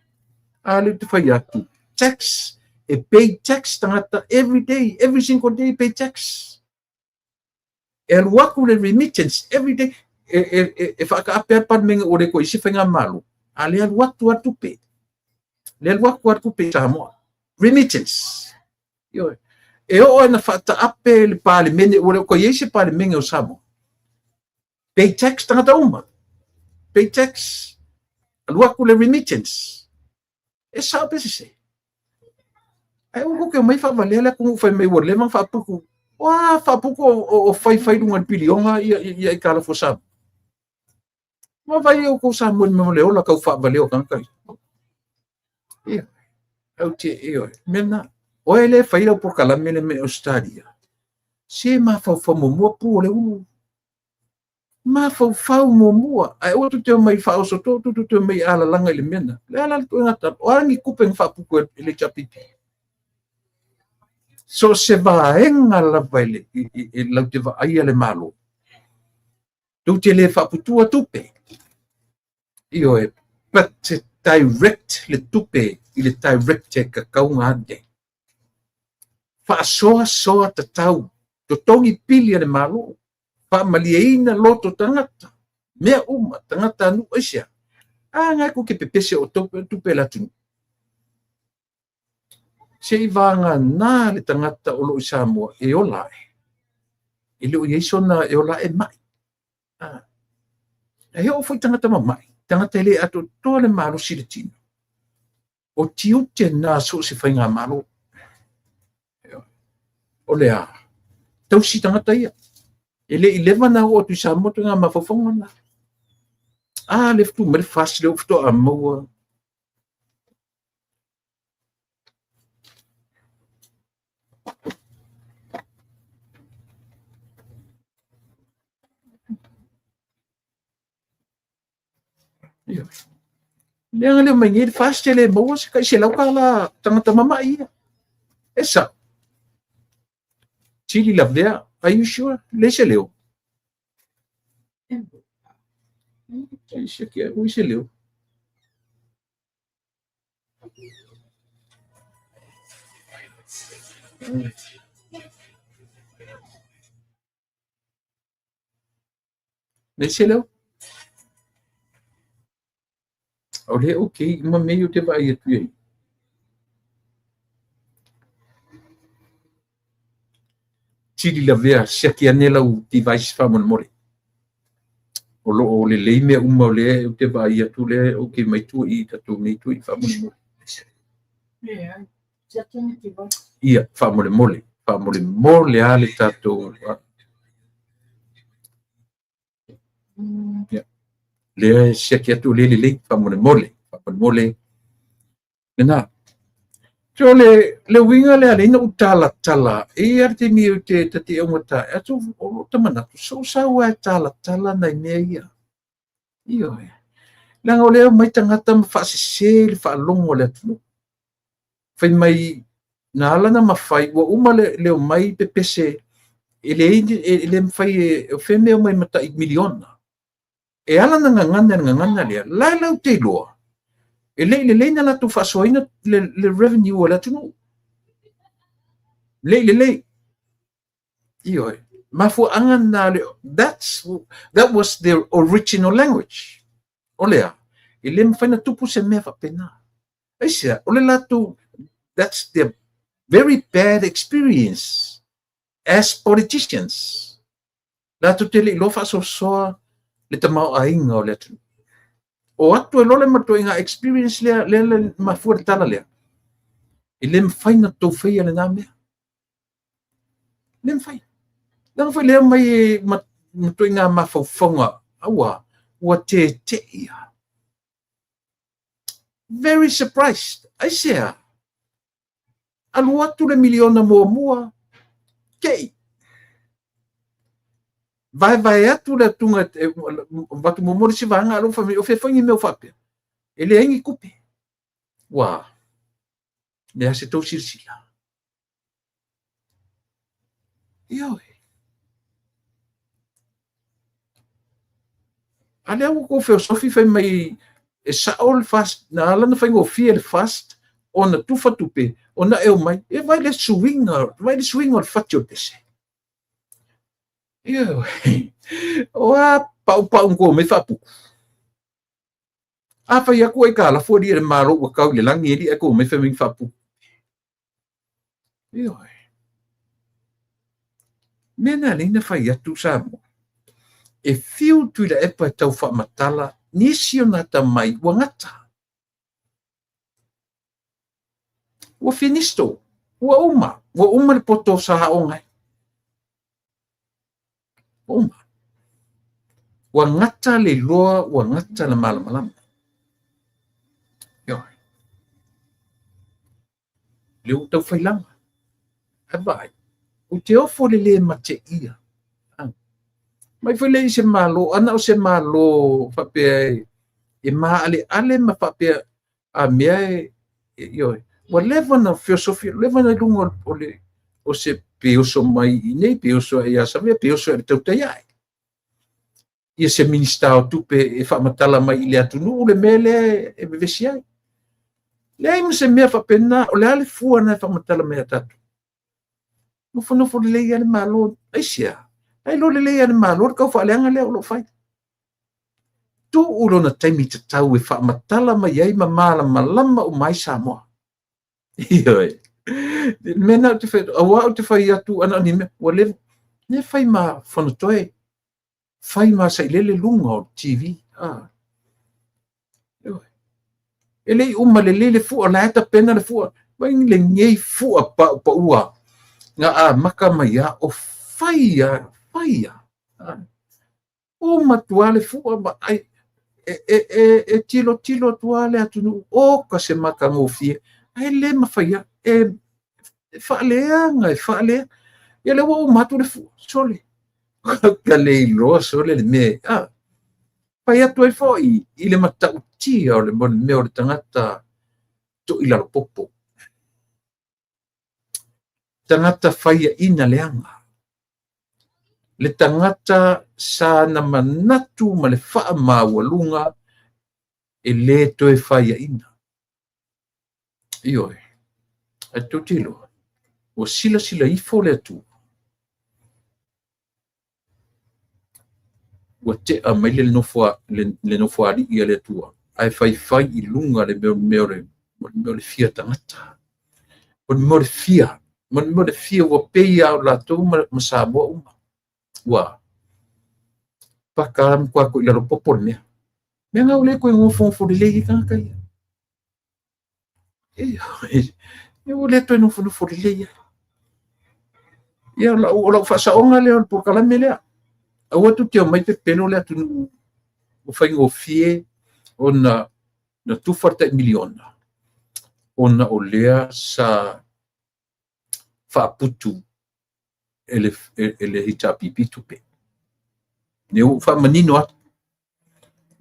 A lea ou te fai atu, tax, e pay tax tagata every day, every single day pay tax. E alu atu le remittance every day. E faataape a palemene ua le toe i se faigamalo, a le alu atu a tupe. Le alu atu a tupe i Samoa. Remittance. Ioe. E oo na faataape le palemene, ua le toe i ai se palemene o Samoa. Pay tax tagata uma. Pay tax. Alu atu le remittance. E sao pe sese. Ai ua koke mai faavalea le atunuu fai mai ua leva ona faaputu. Ua faaputu o faifai luga i le piliona ia i kalafu o Samoa. Ma vai o kou Samoa ma le ola tau faavalea o tagata ia. Ia. Lau te, ioe, mea lena. Oe lea e fai lau polokalame lea mai Ausetalia, se mafaufau muamua pu o le ulu. Mafaufau muamua. Ae aua tou te omai faaoso tou te omai alalaga i le mea lena. O le a la le ituaiga tala? O a ni tupe na faaputu e le HRPP? So o se vaega lava e lau te vaaia le Malo, tou te le faaputua tupe. Ioe, but direct le tupe i le direct e tatau ona alu i ai. Faasoasoa tatau, totogi pili a le Malo, faamalieina loto tagata, mea uma, tagatanuu, aisea? A na e tou te pepese o tupe a le atunuu. Se i vagana le tagata o lo o i Samoa e ola ae. E le o i ai sona e ola ae mai. E oo foi tagata mamai, tagata e le atoatoa le malosi i le tino. O tiute na so o se faigamalo. O le a? Tausi tagata ia. E le i leva ona oo atu i Samoa ituaiga mafaufauga na. A lea faatoa tu mai le FAST lea faatoa maua. Leaga lea mai nei le FAST e le maua se tai $100 tagata mamai ia. E sao. Tili lavea, are you sure? Leai se leo. Ui se leo. Leai se leo. O lea okay uma mea ia ou te vaai atu i ai. Tili lavea, siaki ane lau device faamolemole. O lo o lelei mea uma o lea ou te vaai atu lea okay mai tua i tatou nei tua i faamolemole. Ia, faamolemole, faamolemole lava le tatou. Ia. Lea e siaki atu o lea e lelei, faamolemole, faamolemole. Lena. So le uiga lea lea ina ou talatala, e i ai le taimi ou te ta te augata ai, atu o lou ta manatu, so ou sau lava e talatala nai mea ia. Ioe. Leaga o lea e omai tagata ma faasese le faalogo a le atunuu. Fai mai na ala ona mafai, ua uma le omai pepese e leai e le mafai e o fea mea e omai ma tai miliona. E ala ona gagana i le gagana lea, la e latou te iloa, e le i lelei ona latou faasoaina le revenue a le atunuu. Le i lelei. Ioe. Mafuaaga na le, that was their original language. O le a? E le mafai ona tupu se mea faapena. Aisea? O le latou, that's their very bad experience as politicians. Latou te le i iloa faasoasoa le tamaoaiga o le atunuu. O atu e loa le ma le ituaiga experience lea, lea le mafua le tala lea. E le mafai ona tou faia lena mea. Le mafai. Leaga foi lea mai e ma ituaiga mafaufauga, aua, ua tete'i lava. Very surprised. Aisea? Alu atu le miliona muamua, tei. Vaevae atu le atuga, avatu muamua le isi vaega, alu fai mai, o fea foi ni mea o faapea? E leai ni tupe. Ua, le a se tou silasila. Ioe. A lea ua tou feosofi fai mai e sao le FAST, na ala ona faigofie le FAST ona tufa tupe ona e omai, e vaai le suiga, vaai le suiga o le fati o le pese. Ioe. O a paupau na tou omai faaputu. A fai atu aitalafu alii a le Malo ua tau i le lagi alii ae tou omai fai mai na faaputu. Ioe. Mea na alai na fai atu Samoa. E fiu Tuilaepa e tau faamatala nisi o na atamai ua gata. Ua finisto. Ua uma. Ua uma le poto sa aoga ai. Ua uma. Ua gata le iloa, ua gata le malamalama. Ioe. Lea ua tau failaga. Ae vaai, ou te ofo i le lē mateia. Mai foi lea i se Malo, ana o se Malo faapea e maaleale ma faapea a mea e, ioe, ua leva ona feosofi, leva ona i luga o le o se pe oso mai i inei, pe oso ae ia Savea, pe oso ae i le tautai ae. Ia se Minisita o Tupe e faamatala mai i le atunuu le mea lea e vevesi ai. Leai ma se mea faapena, o le a le fua na e faamatala mai ia tatou? Nofonofo lelei lava le Malo, aisea? E iloa lelei lava e le Malo le taufaaleaga lea o lo o fai. Tuu lona taimi tatau e faamatala mai ai ma malamalama uma ai Samoa. Ioe. Le mea lena ou te fai atu, aua ou te fai atu ana o ni mea, ua leva, lea fai ma Fonotoe, fai ma Sailele luga o le TV. Ah. E le i uma lelei le fua, la e tapena le fua. Vai lenei fua paʻupaʻua na amata mai a o fai a, fai a. Ah. Uma atu lava le fua ma ai e, e, e, e tilotilo atu lava le atunuu, oka se matagofie, ae le mafai a, e, e faaleaga, e faaleaga. Ia lea ua uma atu le fua, sole. Ka le iloa sole le mea, ah. Fai atu ai foi i le matautia o le mea o le tagata toilalopopo. Tagata faiaina leaga. Le tagata sa na manatu ma le faamaualuga e lē toe faiaina. Ioe, ae tou te iloa, ua silasila ifo le Atua, ua tea mai le le nofoalii a le Atua, ae faifai i luga le mea o le mea o le fia tagata. O le mea o le fia, ma le mea o le fia ua pei lava o latou ma Samoa uma. Ua paka matua toilalopopo le mea. Mea na ua le toe nofonofo lelei ai tagata ia. E ua le toe nofonofo lelei ai. Ia, o lau faasaoga lea o le polokalame lea. Aua tou te omai pepelo le atunuu ua faigofie ona na tufa le tai miliona ona o lea sa faaputu e le, e le HRPP tupe. Lea ua faamanino atu.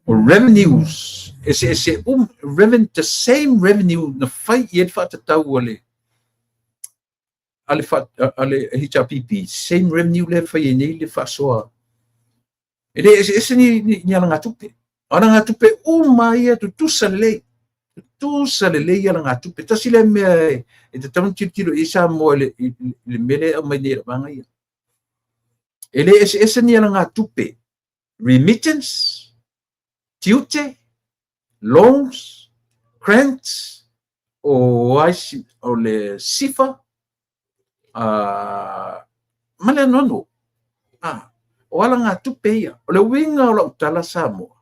O revenues, eseese uma, revenue, the same revenue na fai i ai le faatatau a le a le HRPP, same revenue lea e fai ai nei le faasoa. E le eseese ni, ni, ni alagatupe. O alagatupe uma ia tutusa lelei. Tutusa lelei alagatupe. Tasi lea mea e, e tatau ona tilotilo i ai Samoa i le, i, i le mea lea e aumai nei e le vaega ia. E le eseese ni alagatupe. Remittance, tiute, loans, grants, o ai, o le SIFA, ma le anoano. Ah, o alagatupe ia. O le uiga o lau tala Samoa,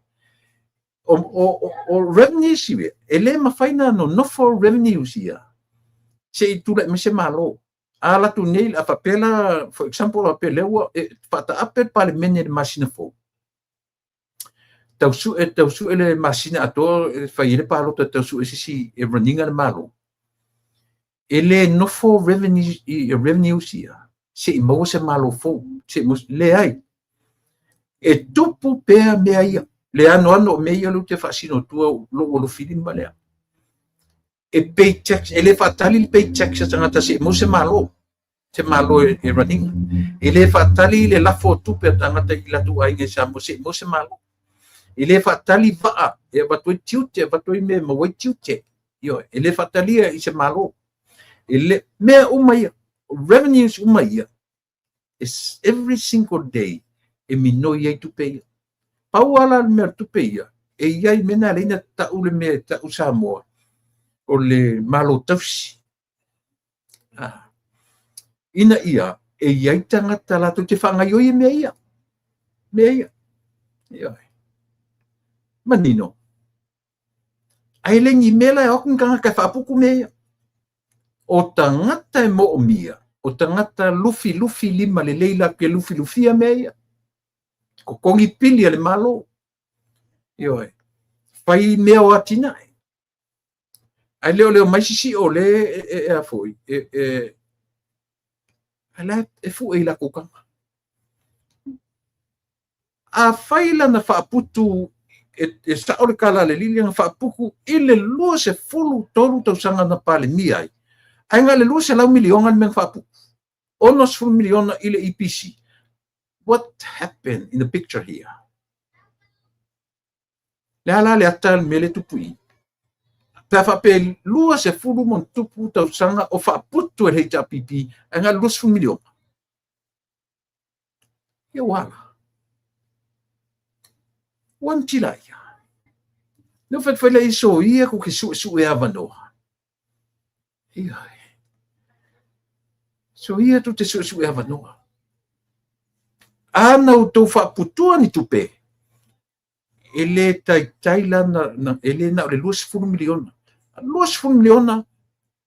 o, o, o, o revenues ia, e le mafai ona nonofo revenues ia se i tulai mai se Malo. A alu atu nei, a faapea la, for example, a faapea lea ua e, faataape le Palemene i le masina fou, tau sue, tau sue le masina atoa e fai ai le palota tau sue se isi e run ina le Malo. E le nofo revenues, revenues ia se i maua se Malo fou, se i maua, leai. E tupu pea mea ia. Le anoano o mea ia lea ou te faasino atua lou alofilima lea. E pay tax, e le faatali le pay tax a tagata se i maua se Malo, se Malo e, e run ina. E le faatali le lafo o tupe a tagata i latou aiga i Samoa se i maua se Malo. E le faatali vaa e avatu ai tiute, avatu ai mea e maua ai tiute. Ioe, e le faatalia i se Malo. E le, mea uma ia, revenues uma ia, every single day e minoi ai tupe ia. Pau lava la le mea o le tupe ia, e i ai mea na ala ai ona tau le mea e tau Samoa, o le Malo tausi. Ah. Ina ia e i ai tagata latou te faagaoioi i mea ia. Mea ia. Ioe. Manino. Ae le ni mea la e o atu ni tagata e faaputu mea ia. O tagata e moomia, o tagata lufilufi lima lelei latou te lufilufia mea ia. Totogi pili a le Malo. Ioe. Fai mea o atinae. Ae le o leo mai sisi o le e a foi e ala e fu e la kukanga. A fai lana faaputu e sao le kala le lili na faaputu i le 23 tausaga na Palemia ai. Ae na le 200 miliona le mea na faaputu. 60 miliona i le EPC. What happened in the picture here? Le ala le ata le mele tupu i. Pe a faapea 20 ma tupu tausaga o faaputu e le HRPP, ae na le 20 miliona. Ia wala. Ua tila ia. Leo whai le iso ia ku ke sue sue avanoa. Ia. So ia tu te sue sue avanoa. Ana o tau faaputua ni tupe. E le taitai lana, e le na o le 20 miliona. 20 miliona,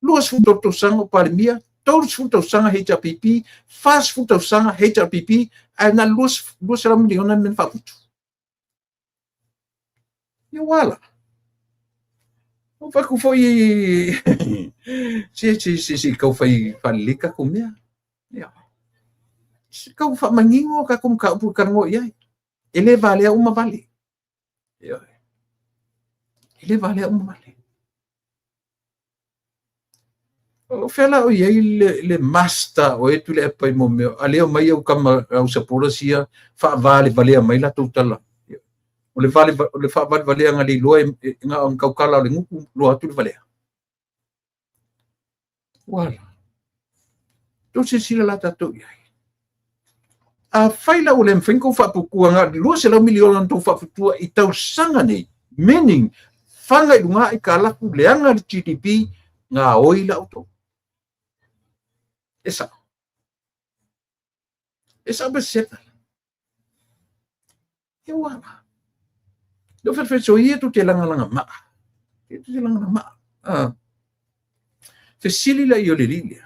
20 tausaga o Palemia, 30 tausaga HRPP, 40 tausaga HRPP, ae na 200 miliona men faaputu. Ia wala. O whaku foi se kau whai whaleka ko mea. Ia. Se kau whamangingo ka kum ka upu karango ia. E le valea uma vale. Ia. E le valea uma vale. O whela o iei le master o e tule e pai mo mea. A leo mai au kama au sapora sia whaavale valea mai la tautala. O le vale o le whaavale valea ngā le loa e ngā ang kaukala o le nguku loa atu le valea. Wala. Tō se sila la tātou iai. A whaila o le mwhenko whapukua ngā 200 miliona tō whaputua i tausaga nei. Meaning, whanga i lunga i ka laku leanga le GDP ngā oi la auto. E sao. E sao beseta. E wala. Leo whai so ia tu te langa maa. Tu te langa maa. Fesili la i o le lilia.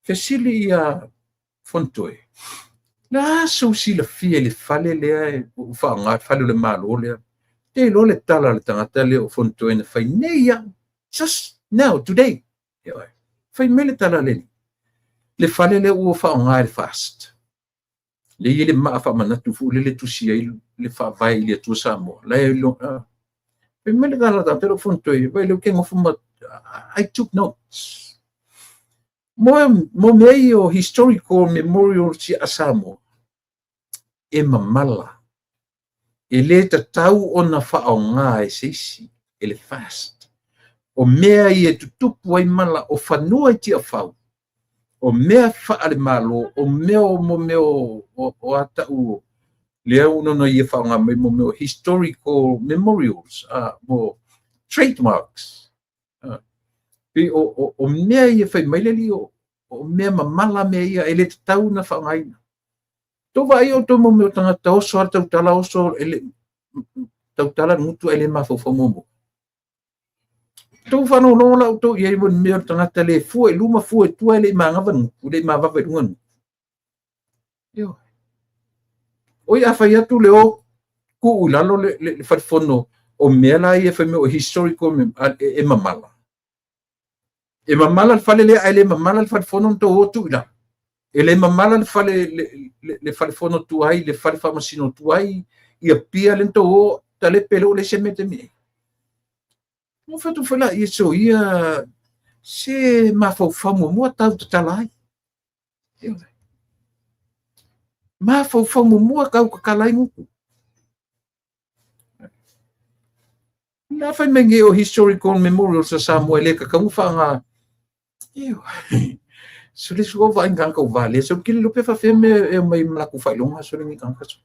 Fesili ia Fontoe. La so si la fia le fale lea o whaanga fale le malo lea. Te lo le tala le tangata le o Fontoe na whai nei ia. Just now, today. Whai me le tala le. Le fale lea ua whaanga le fast. Le ia le maa wha manatu fu le le tusia i le whaavai i le atua Samoa. La e lo... Whai me le tala tangata o Fontoe. Vai leo ke ngofu ma... I took notes. Mo mea i o historical memorial si a Samoa. E mamala. E le tatau ona whaonga e seisi. E le fast. O mea i e tutupu ai mala o whanua i tia whau. O mea whaale malo. O mea o mo mea o atau. Lea unono i e whaonga mai mo mea o historical memorials. Mo trademarks. O mea i e whai maileli o mea mamala mea ia e le tatau na whaongaina. Tō vai o tō mo mea o tangata oso ara tautala oso ele, tautala ngutu ele mawhauwhau momo. Tō whanau longo lau tō ia i mo mea o tangata le fua i luma fua i tua ele i maangawa ngutu, le i mawawa i runga ngutu. Io. Oi a whai atu le o ku ulalo le wharifono o mea la ia whai mea o historical e mamala. E mamala le fale lea, ele mamala le wharifono tō o tu ila. E le mamala le fale le wharifono tuai, le fale whamasino tuai, ia pia le tō o tale pele o le se mete me. Mo whatu whala ia so ia se mawhauwhau mua tau tatala ai. Mawhauwhau mua kau kakalai nguku. La whai menge o historical memorial sa Samoa le kakangu whaanga. Io. So le suo vai nganga o vale. So kili lupe fa feme e mai mlaku whailonga so le nganga so.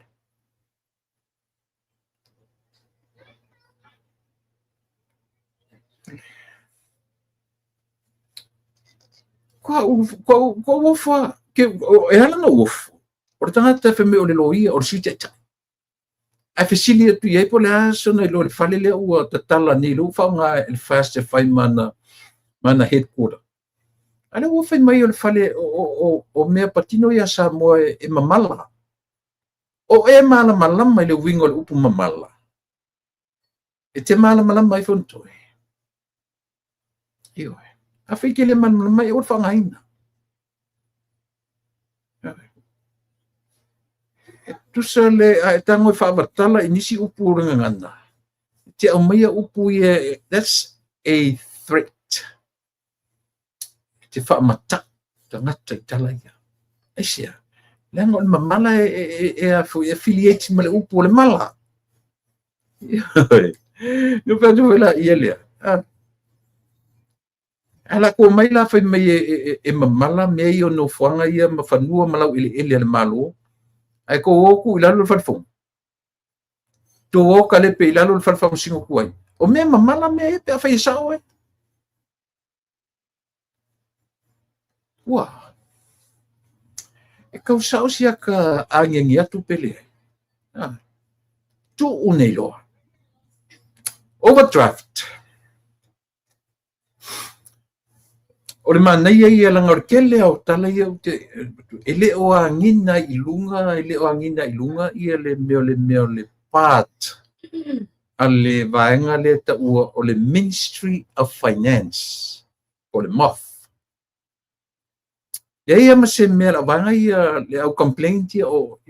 Kua uofa, e ala na uofa. O le tangata feme o le loia, o le sui taitai. Ai fesili atu i ai po le aso na ilo le fale lea ua tatala ni lo whaonga e le fast e whai mana headquarter. Ale ua whai mai o le fale o mea patino ia Samoa e mamala. O e malamalama i le wingo o le upu mamala. E te malamalama i fontoe. Ioe. Afai e te le malamalama ai, aua le faaaogaina. E tusa le, a e tago e faamatala i nisi upu o le gagana, e te aumaia upu ia, that's a threat. E te faamata'u tagata i tala ia. Aisea? Leaga o le mamala e affiliate ma le upu o le mala. Ioe. Fai atu foi laia lea. Ae la ua omai la fai mai e mamala mea ia o nofoaga ia ma fanua ma laueleele a le Malo, ae tou o tuu i lalo le fale fono, tou o talepe i lalo le fale faamasino tuai. O mea mamala mea ia pe afai e sao ai. Ua e tau sao si ata agiagi atu pe leai. Tuu nei loa. Overdraft. O le manaia ia leaga o le tele lava o tala ia ou te, e le o agiga i luga, e le o agiga i luga ia le mea o le mea o le part a le vaega lea e taua o le Ministry of Finance po o le MOF. Leai lava ma se mea o le vaega ia, le au complaint ia o,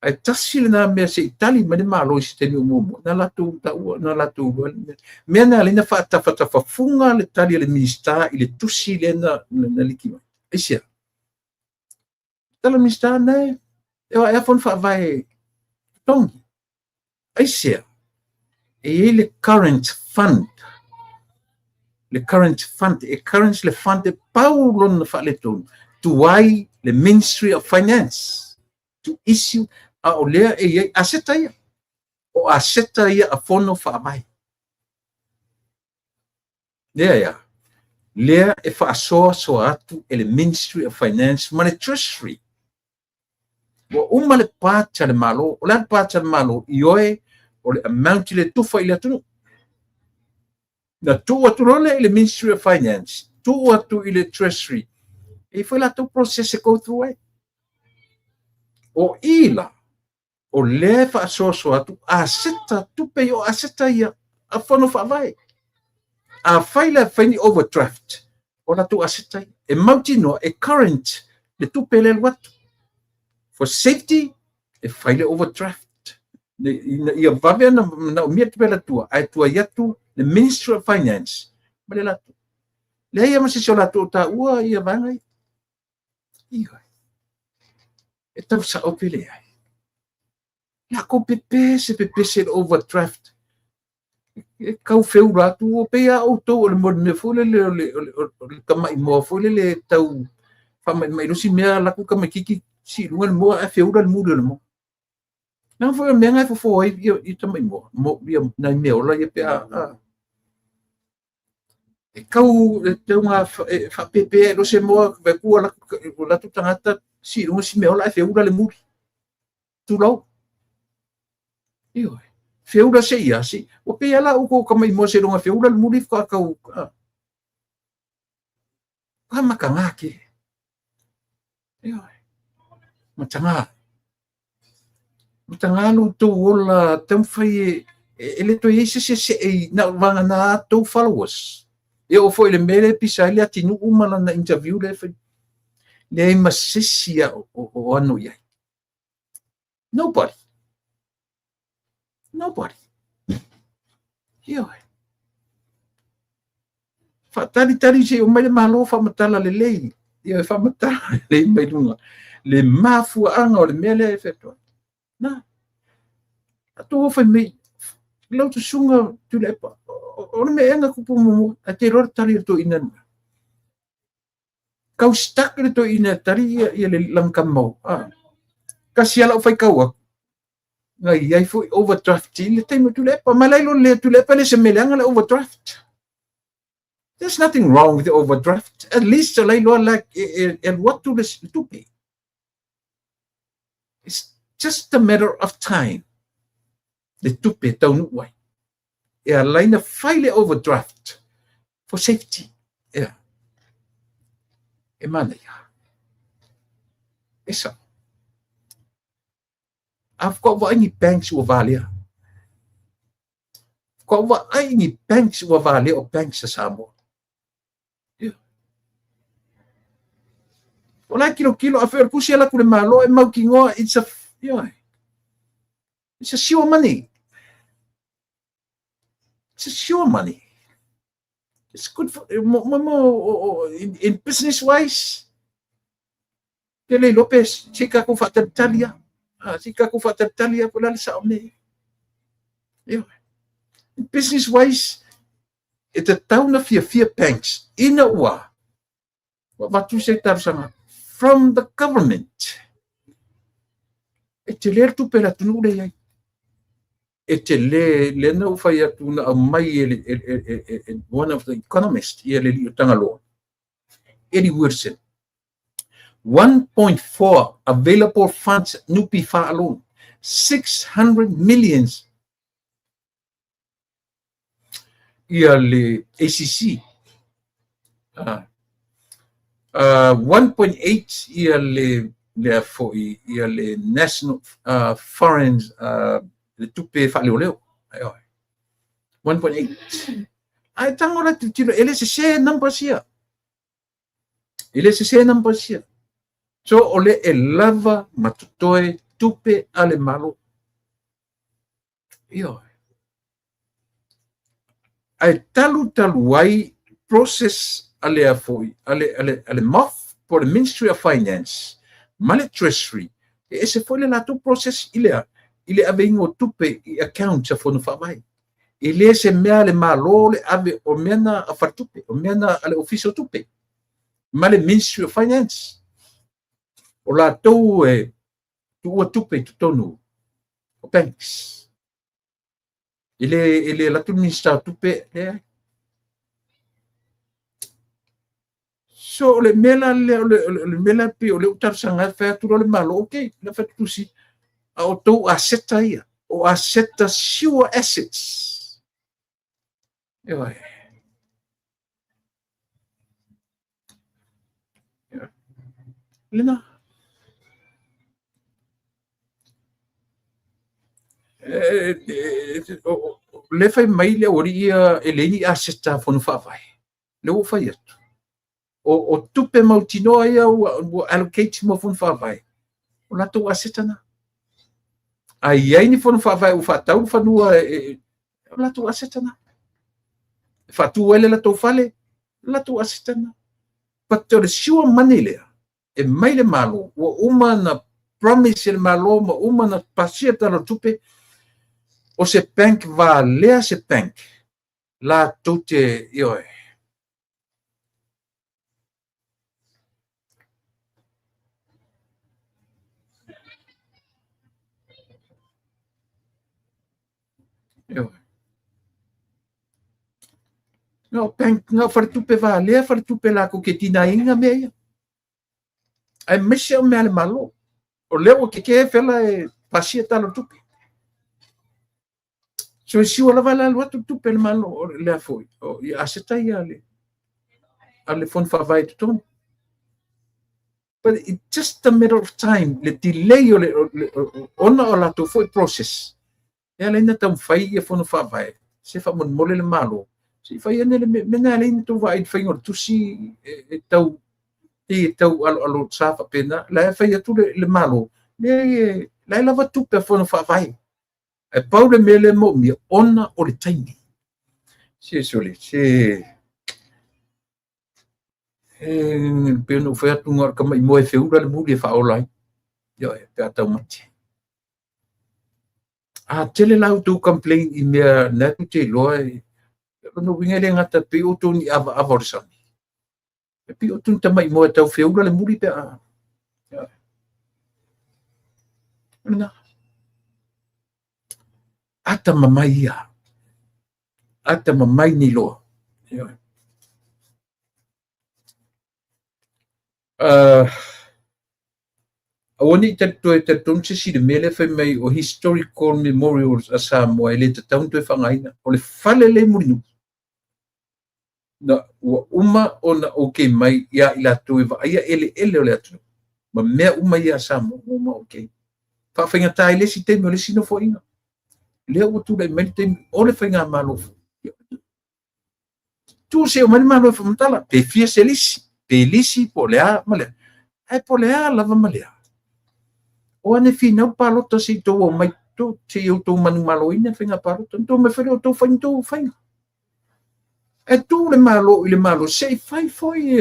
ae tasi lena mea se i tali mai le Malo i se taimi o muamua, na latou taua, na latou iloa le mea. Mea na ala ai ona faatafatafafuga le tali a le Minisita i le tusi lea na liki mai. Aisea? Tala Minisita nei, e o ae fono faavae totogi. Aisea? E i ai le current fund. Le current fund, e current le fund e pau lona faaletonu, tuai le Ministry of Finance to issue, a o lea e i ai aseta ia. O aseta ia a fono faavae. Lea ea, lea e faasoasoa atu e le Ministry of Finance ma le Treasury. Ua uma le part a le Malo. O le a le part a le Malo? Ioe, o le amount le tufa i le atunuu. Na tuu atu loa lea i le Ministry of Finance, tuu atu i le Treasury, e i ai foi latou process e go through ai. O i la, o lea e faasoasoa atu aseta, tupe o aseta ia a fono faavae. Afai la e fai ni overdraft, o latou aseta ia. E mautinoa e current le tupe lea e alu atu. For safety, e fai le overdraft. Ina ia vave ona manaomia le tupe le atua, ae tuai atu le Ministry of Finance ma le latou. Leai lava ma se isi o latou o taua ia vaega ia. Ioe. E tau sao pe leai. Lakou pepese pepese i le overdraft. E tau feula atu, o pei lava outou o le mea foi lele o le tamai moa foi lele e tau faamaimai loa si mea alu atu tamaititi sii i luga le moa ae feula le muli o le moa. Leaga foi o le mea lena e fofo ai ia tamai moa, ia nai meaola ia pe a e tau e tauga e faapepe ai loa se moa, vaai atu ua alu atu tagata sii i luga si meaola ae feula le muli. Tulou. Ioe. Feula se ia, se, ua pei lava la outou tamai moa seiloga feula le muli faatoa tau, a mataga tele. Ioe. Mataga. Mataga lo outou ola taumafai e le toe i ai se isi e see i na o vagana a outou followers. E oo foi i le mea lea e pisa ai Leatinuu ma lana interview lea e fai. Leai ma se isi o ano i ai. Nobody. Nobody. Ioe. Faatalitali se i omai le Malo faamatala lelei. Ioe, faamatala lelei mai luga le mafuaaga o le mea lea e fai atu ai. Na. Tatou o fai mai lau susuga Tuilaepa, o le mea ea na tupu muamua, ae te iloa le tali a le toeaina lena. Tau stuck le toeaina e tali ia le lana tama. Tasi lava lau faitau atu, na i ai foi overdraft i le taimi o Tuilaepa. Ma lai lo le Tuilaepa le se mea leaga le overdraft. There's nothing wrong with the overdraft. At least o lai loa la e alu atu le tupe. It's just a matter of time. Le tupe e taunuu ai. E ala ai na fai le overdraft for safety. Ea. E manaia. E sao. A faatoa ou vaai ni banks ua valea. Faatoa ou vaai ni banks ua valea o banks a Samoa. O la e tilotilo, afai o le tusi e alu atu i le Malo e mautinoa, it's a, ioe, it's a sure money. It's a sure money. It's good for, mo, mo, mo, in business wise, te le iloa pe se i tatou faatalitali lava. Ah, se i tatou faatalitali lava po o le a le sao o mea ia. Ioe. In business wise, e tatau ona fiafia banks ina ua ua avatu se talosaga from the government. E tele le tupe a le atunuu lea e i ai. E tele, lea na ou fai atu na aumai e, le, e, e, e, e one of the economists, ia le alii o Tagaloa, Eddie Wilson. 1.4 available funds NPF alone, 600 millions ia le ACC. 1.8 ia le lea foi ia le National Foreign le tupe faaleoleo. 1.8. Ae tago la tilotilo, e le sese numbers ia. E le sese numbers ia. So o le e lava ma totoe tupe a le Malo. Ioe. Ae talu talu ai process a le a foi, a le, a le, a le MOF po o le Ministry of Finance ma le Treasury, e ese foi le latou process i le a, i le aveina o tupe i accounts a Fono Faavae. E le se mea a le Malo le ave, o mea na a faletupe, o mea na a le Ofisa o Tupe ma le Ministry of Finance. O latou e tuua tupe i totonu o banks. E le alu atu le Minisita o Tupe, leai. So o le mea la lea, o le mea la pei o lea ua talosaga ai, fai atu loa le Malo, okay, la fai atu tusi, a o tou aseta ia, o aseta sure assets. Ioe. Lena. Le fai mai le aualii ia e leai ni aseta a Fono Faavae. Lea ua fai atu. O tupe mautinoa ia ua allocate mo Fono Faavae, o latou aseta na. A i ai ni Fono Faavae ua faatau le fanua, o latou aseta na. E faatu ai le latou fale, o latou aseta na. But o le sure money lea, e mai le Malo, ua uma na promise e le Malo ma uma na pasia le Tala o le Tupe, o se bank valea se bank, latou te, ioe. Ioe. Na o bank, na o faletupe valea, faletupe latou te tinaina mea ia. Aemaise o mea a le Malo. O lea ua keke fela e pasia Tala o le Tupe. So e sure lava le alu atu le tupe a le Malo, o lea foi, o ia aseta ia a le Fono Faavae i totonu. But it's just a matter of time, le delay o le, ona o latou foi process. E ala ai na taumafai ia Fono Faavae, se faamolemole le Malo, se i fai ane le mea na ala ai na tou vaai i le faiga o le tusi e tau e tau aloalo sa faapena, la e fai atu le Malo, leai, la e lava tupe a Fono Faavae. Ae pau le mea lea e moomia, ona o le taimi. Se sole, se e pei ona ou fai atu na o le tama'i moa e feula le muli e faaola ai. Ioe, pe a taumate. A tele la outou complain i mea na tou te iloa e lona uiga e le gata pei outou ni avaava o le sami. E pei outou ni tama'i moa e tau feula le muli pe a. Ioe. O lena. Atamamai ia. Atamamai nei loa. Ioe. Aua ne i toe talitonu se isi i le mea lea fai mai o historical memorials a Samoa e le tatau ona toe faaaogaina. O le fale lea i Mulinuu, na ua uma ona okay mai ia i latou e vaaia eleele o le atunuu ma mea uma ia a Samoa, ua uma okay. Faafaigata ai le isi taimi o le isi nofoaiga. Lea ua tulai mai le taimi o le faigamalo fou. Tuu se i omai le Malo e faamatala, pe fia se lisi, pe lisi po o le a ma le a. Ae po o le a lava ma le a, o ane finau le palota se i tou omai se i outou manumaloina le faiga palota, ona outou omai foi lea outou fai ni tou faiga. E tu le Malo i le Malo se i fai foi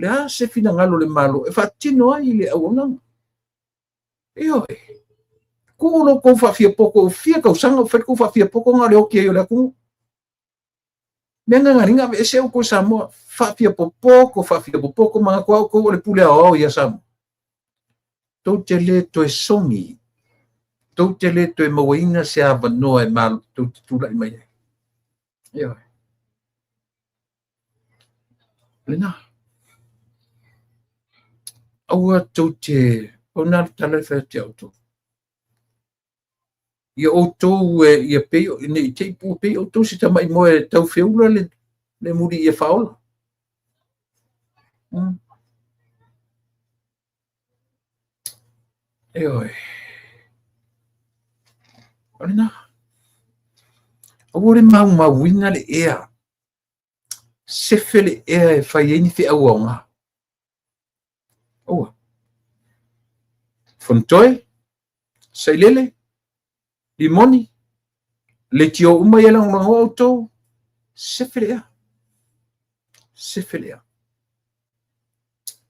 le a se finagalo o le Malo e faatino ai le auaunaga. Ioe. Tuu lo outou faafiapoto, ua fia tausaga o fai le tou faafiapoto na o le oti ai o le atunuu. Mea na na aveese outou Samoa, faafiapopoto, faafiapopoto, manatua outou o le pule aoao ia Samoa. Tou te le toe sogi, tou te le toe mauaina se avanoa e malo tou te tulai mai ai. Ioe. Lena. Aua tou te, o na le tala le fai atu ia outou. Ia outou e, ia pei, ne i te i ua pei outou se tamai moe e tau feula le muli ia faaola. Ioe. O lena. Aua le maumauina le ea. Sefe le ea e fai ai ni feau aoga. Aua. Fonotoe, sailele, limoni, leitio uma ia lagolagoa outou, sefe le ea. Sefe le ea.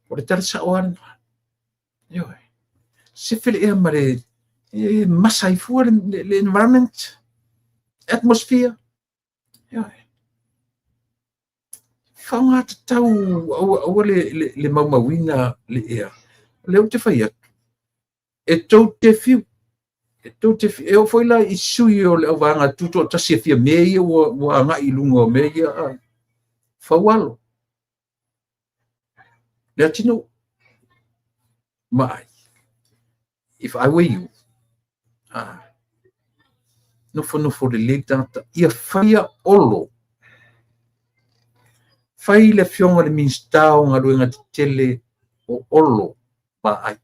O le tala sao lava lena. Ioe. Sefe le ea ma le e masa ai fua le environment, atmosphere. Ioe. Faaaoga tatau aua, aua le maumauina le ea. O lea ou te fai atu, e tou te fiu, e tou te fiu, e oo foi la i sui o le auvaega tutoatasi e fia mea ia ua agai i luga o mea ia, faualo. Le atinuu. Vaai. If I were you, nofonofo lelei le tagata, ia faia Olo. Fai le afioga i le Minisita o Galuega Tetele o Olo Vaai,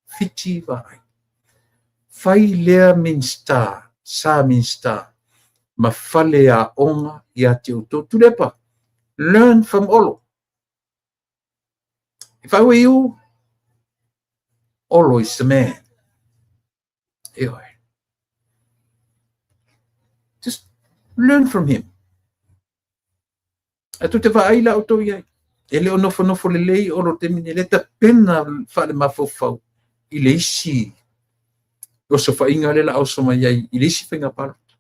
Fiti Vaai. Fai lea Minisita, sa Minisita, ma fale aoga ia te outou. Tuilaepa, learn from Olo. If I were you, Olo is the man. Ioe. Just learn from him. A tou te vaai la outou i ai. E le o nofonofo lelei Olo taimi nei, le tapena faalemafaufau i le isi osofaiga lea la a oso mai ai i le isi faiga palota.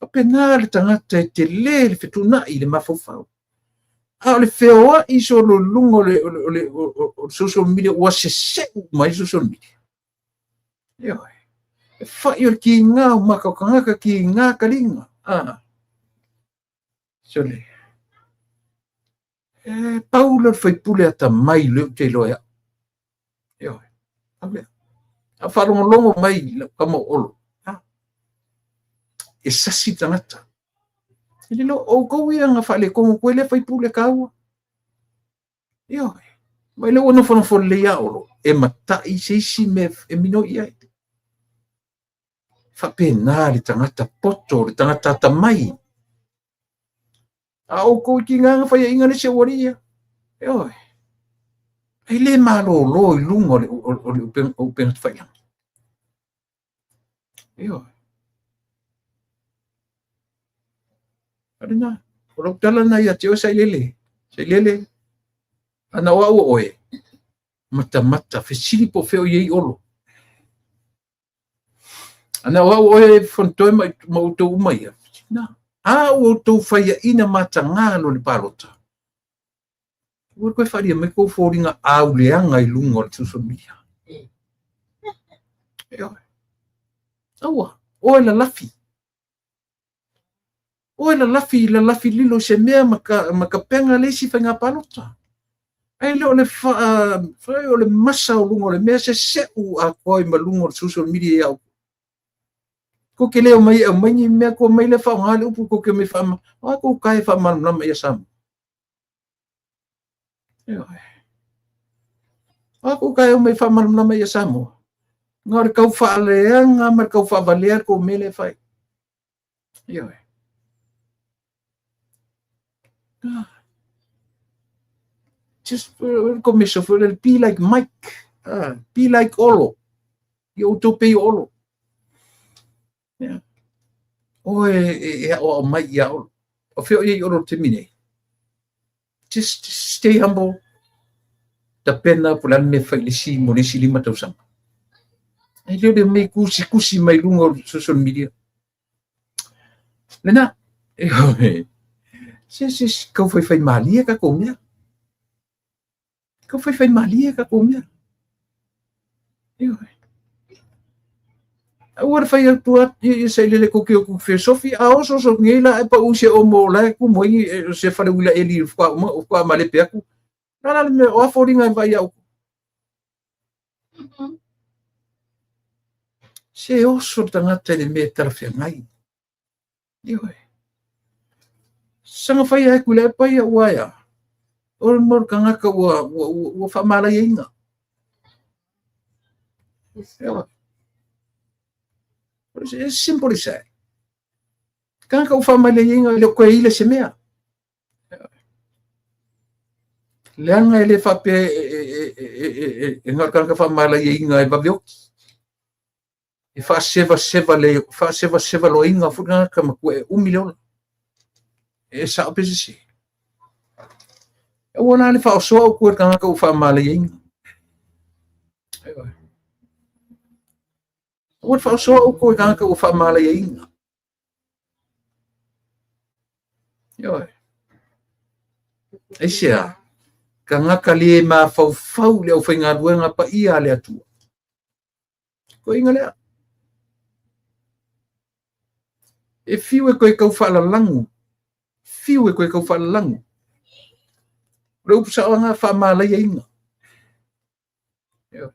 Faapena le tagata e tele le fetuunai i le mafaufau. A o le feoai solo i luga o le social media ua seseu uma ai le social media. Ioe. E fai o le kiga o maka o tagata, kiga taliga. Sole. E pau lea o le faipule atamai lea ou te iloa e au. Ioe. Pau lea. A faalogologo mai lau tama o Olo, e sasi le tagata. E le iloa outou ia na faaletonu atu ai lea faipule taua. Ioe. Mai lea ua nofonofo lelei a Olo, e matai se isi mea e minoi i ai. Faapena le tagata poto, le tagata atamai. A outou i tiga na faiaina le isi aualii ia. Ioe. E le malolo i luga o le upega tafailagi. Ioe. O lena. O lau tala lena ia te oe Sailele. Sailele, ana o au o oe, matamata, fesili po o fea o i ai Olo. Ana o au o oe Fonotoe ma outou uma ia, na, a ua outou faiaina mataga loa le palota, ua toe faaalia mai tou foliga auleaga i luga o le social media. Ioe. Aua, oe lalafi. Oe lalafi, lalafi lilo i se mea ma ka, ma tapena le isi faiga palota. Ae le o le faa, o le masa o luga o le mea se seu atoa i ma luga o le social media ia outou. Tou te le omai e aumai ni mea, tou omai lea faaaoga le upu, tou te omai faama, o a tou tae e faamalamalama ia Samoa. Ioe. O a tou tae e omai faamalamalama ia Samoa. Na o le tau faaleaga ma le tau faavalea le tou mea lea e fai. Ioe. Just, ko me so be like Mike. Be like Olo. Ia outou pei o Olo. Yeah. Oe e aʻoaʻo mai iā Olo. O fea o i ai Olo i le taimi nei? Just stay humble. Tapena po o le a le mea e fai i le isi mo le isi 5 tausaga. E le o le omai tusitusi mai luga o social media. Lena, ioe, se se tau faifaimalie tatou mea. Tau faifaimalie tatou mea. Ioe. Aua le fai atu ia sailele tou te o atu fesofi, a oso oso atu nei la ae pau i se omo o la e tumu ai se fale uila eli faatoa malepe atu. O le a la le mea, o a foliga e vaai ia outou? Se oso le tagata i le mea e talafeagai. Ioe. Saga fai atu i le epa ia ua ea. O le mo le tagata ua, ua, ua, ua faamalaiaina. Ioe. It's simple as that. Tagata ua faamalaiaina e le o toe ila se mea. Leaga e le faapea e na o le tagata faamalaiaina e vave oti. E faasevaseva le faasevaseva loaina foi le tagata matua e umi le ola. E sao pe sese. Aua la le faaosoa outou e le tagata ua faamalaiaina. Aua le faaosoa outou e tagata ua faamalaiaina. Ioe. Aisea? Tagata le mafaufau i le aufaigaluega paia a le Atua. Koiga lea. E fiu e toe tau faalalagu. Fiu e toe tau faalalagu. O le upu saoa lena, faamalaiaina. Ioe.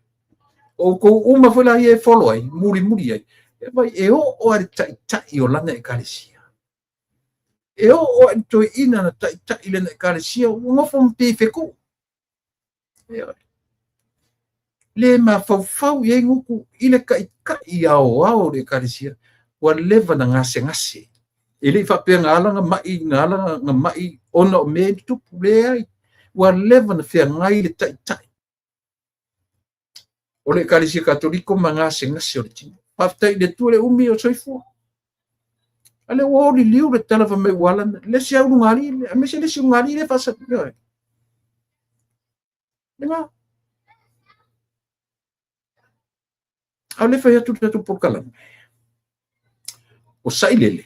O outou uma foi la ia e follow ai, mulimuli ai, e vai e oo lava i le taitai o lana ekalesia. E oo lava i le toeaina na taitai i lana ekalesia, ua nofo ma pei e fetuu. Ioe. Le mafaufau i ai gutu i le taitai aoao o le ekalesia, ua leva na gasegase. E le i faapea na ala na mai, na ala na mai ona o mea i tutupu, leai. Ua leva na feagai le taitai o le Ekalesia Katoliko ma gasegase o le tino. Faafetai i le Atua le umi o soifua. A lea ua oli liu le tala fai mai ua ala le isi au lugalii, aemaise le isi ulugalii lea faasali. Ioe. Lena. A o lea fai atu le tatou polokalame. O Sailele,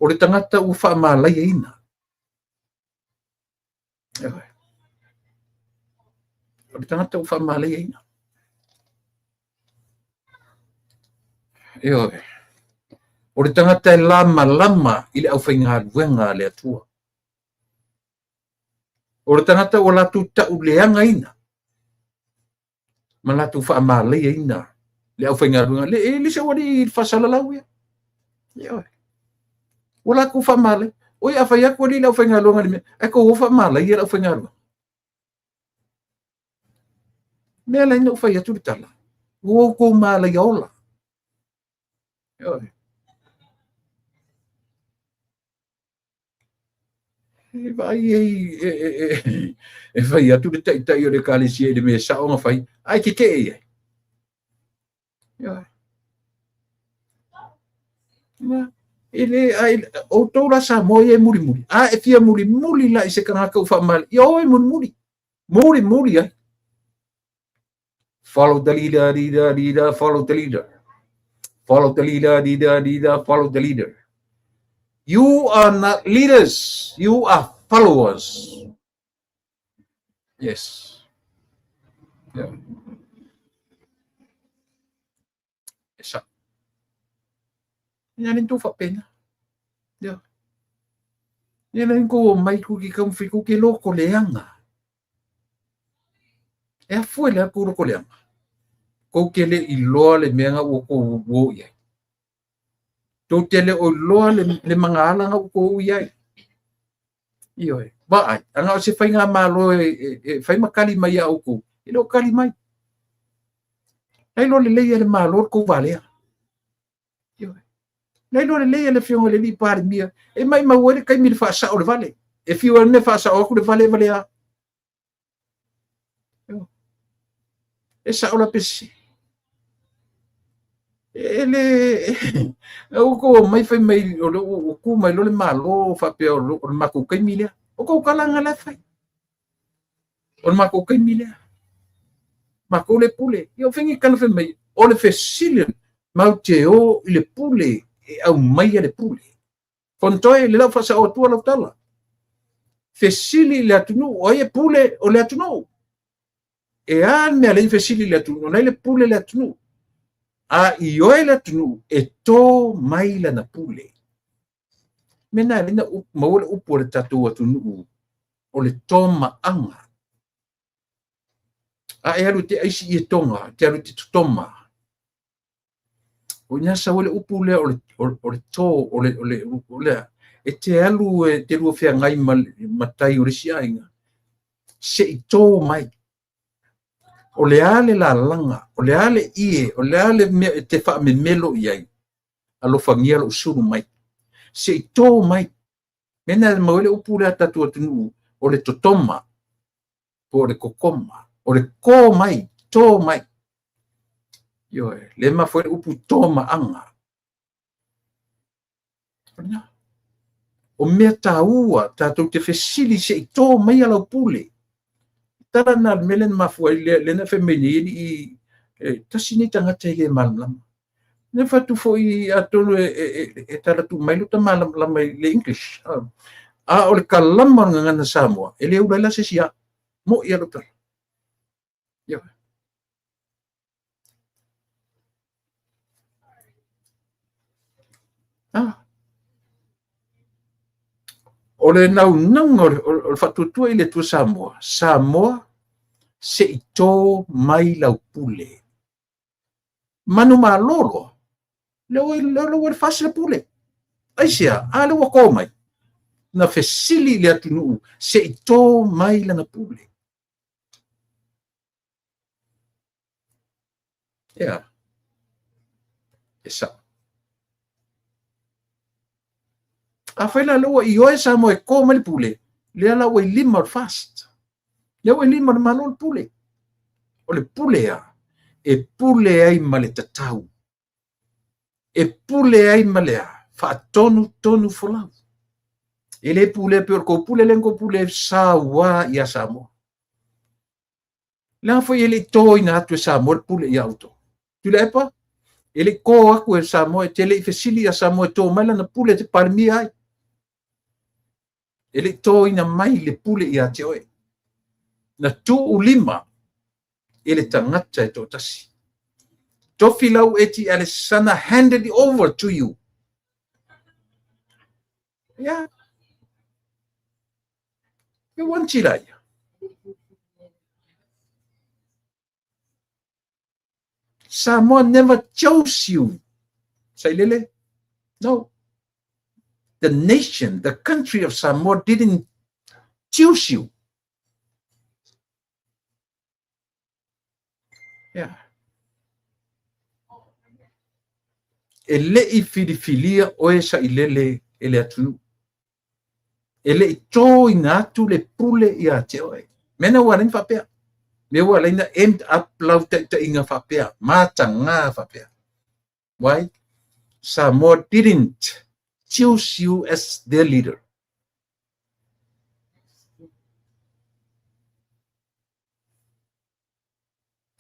o le tagata ua faamalaiaina. Ioe. O le tagata ua faamalaiaina. Ioe. O le tagata e lamalama i le aufaigaluega a le Atua. O le tagata ua latou tauleagaina ma latou faamalaiaina le aufaigaluega. Le, e le se aualii i le faasalalau ia. Ioe. Ua latou faamalaia. Oi, a fai atu alii le aufaigaluega i le mea, ae tou o faamalaia le aufaigaluega. Mea la ina ua fai atu le tala, ua outou malaia ola. Ioe. E vaai ai e fai atu le taitai o le ekalesia i le mea sao na fai, ae tetee i ai. Ioe. E le, ai, outou la Samoa ia e mulimuli, a e fia mulimuli la i se tagata ua faamale, ia o e mulimuli, mulimuli ai. Follow the leader, leader, leader, follow the leader. Follow the leader, leader, leader, follow the leader. You are not leaders, you are followers. Yes. Yeah. E sa. Ina le tou faapena. Ia. Ia le kou mai ku ki kamu fi ku ke loko leanga. E afua i le a kou loko leaga? Kou te le iloa le mea na ua kou o i ai. Tou te le o iloa le, le magaala na ua kou i ai. Ioe, vaai, a na o se faigamalo e, e, e fai ma kali mai iā outou, e le o kali mai. Na iloa lelei e le Malo le tou valea. Ioe. Na iloa lelei e le Afioga i le Alii Palemia, e maimau ai le taimi i le faasao o le vale. E fiu ai le mea faasao atu le vale e valea. E sao la pe sese? E le ua tou omai fai mai o lea ua tu mai loa le Malo faapea o le matou taimi lea. O tou tala na la e fai. O le matou taimi lea. Matou le pule. Ia o fea ni tala fai mai o le fesili matou te o i le pule e aumaia le pule. Fonotoe, le lau faasao atua lau tala. Fesili i le atunuu, o ai e pule o le atunuu? E a le mea lea fesili i le atunuu, o la e le pule le atunuu. A ioe le atunuu e tō mai lana pule. Mea na e maua le upu o le tatou atunuu o le tōmaaga. A e alu e te aisi i e toga, te alu e te totoma. O ina sau ai le upu lea o le tō, o le a, e te alu e te lua feagai ma le matai o le isi aiga, se i tō mai. O le a le lalaga, o le a le ie, o le a le mea e te faamemelo i ai, alofagia lou sulu mai. Se i tō mai. Mea na maua ai le upu lea a tatou atunuu, o le totoma, po o le totoma, o le tō mai, tō mai. Ioe, le mafua ai le upu tōmaaga. O lena. O mea taua tatou te fesili se i tō mai lau pule. Tala na le mea lea na mafua ai lea na fai mai nei e alii tasi nei tagata e le malamalama. Na fai atu foi atonu e tala tuu mai lota malamalama i le English. A o le kalama o le gagana Samoa, e le ula ai la se isi a. Mo'i a lau tala. Ioe. Ah. O le naunauga o le faatuatua i le Atua Samoa, Samoa, se i tō mai lau pule. Manu malolo, lea ua i le FAST le pule. Aisea? A lea ua tō mai. Na fesili i le atunuu se i tō mai lana pule. Ea, e sao. Afai la lea ua ioe Samoa e tō mai le pule, lea la ua i lima o le FAST. Lea ua i lima o le Malo le pule. O le pule a, e pule ai ma le tatau. E pule ai ma le a, faatonutonu folau. E le pulea pei o le tou pule lea na tou pule ai saua ia Samoa. Leaga foi e le i tōina atu e Samoa le pule ia outou. Tuilaepa, e le i tō atu e Samoa, e te le i fesili ia Samoa e tō mai lana pule e te Palemia ai. E le i tōina mai le pule ia te oe. Na tuu lima e le tagata e toatasi. Tofilau Eti Alesana handed it over to you. Yeah. E wanti la ia. Samoa never chose you. Sailele? No. The nation, the country of Samoa didn't choose you. Yeah. E le i filifilia oe Sailele e le atunuu. E le i tōina atu le pule ia te oe. Mea na ua ala ai ona faapea. Mea ua ala ai ona end up lau taitaiga faapea, mataga faapea. Why? Samoa didn't choose you as their leader.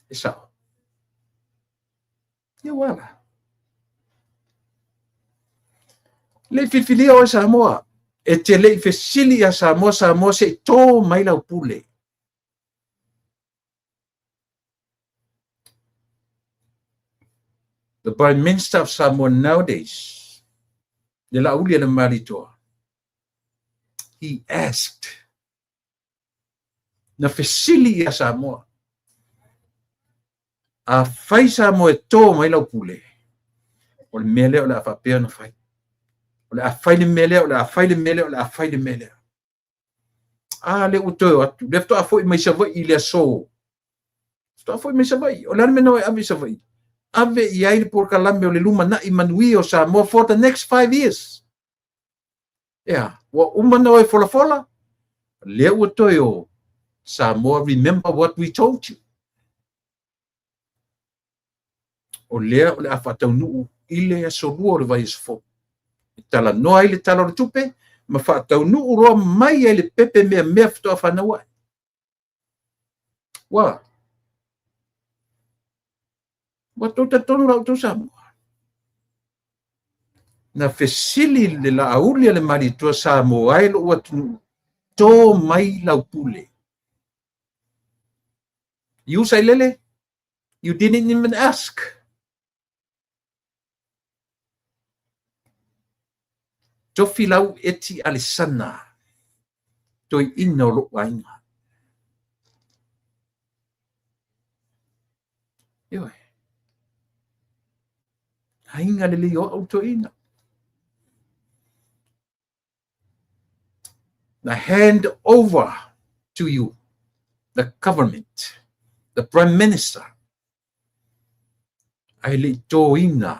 E sao. Ia ua ala. Le i filifilia oe Samoa, e te le i fesili ia Samoa, Samoa se i tō mai lau pule. The Prime Minister of Samoa nowadays, le Laauli Aliimalemalietoa, he asked, na fesili ia Samoa, a fai Samoa e tō mai lau pule, o le mea lea o le a faapea ona fai. O le a fai le mea lea, o le a fai le mea lea, o le a fai le mea lea. A lea ua toe o atu, lea faatoa foi mai Savaii i le aso. Faatoa foi mai Savaii. O le a le mea na o e ave i Savaii? Ave i ai le polokalame o le lumanai manuia o Samoa for the next 5 years. Ea, ua uma na o e folafola, lea ua toe o Samoa, remember what we told you. O lea o le a faataunuu i le aso 2 o le vaiaso fou. E talanoa ai le Tala o le Tupe ma faataunuu loa mai ai le pepe meamea faatoa fanau ae. Ua tou talitonu la outou Samoa. Na fesili le Laauli a le Malietoa Samoa e lou atunuu, to mai lau pule. You Sailele, you didn't even ask. Tofilau Eti Alesana, toeaina o lou aiga. Ioe. Aiga lelei o au toeaina. Na hand over to you the government, the Prime Minister, ae le i toina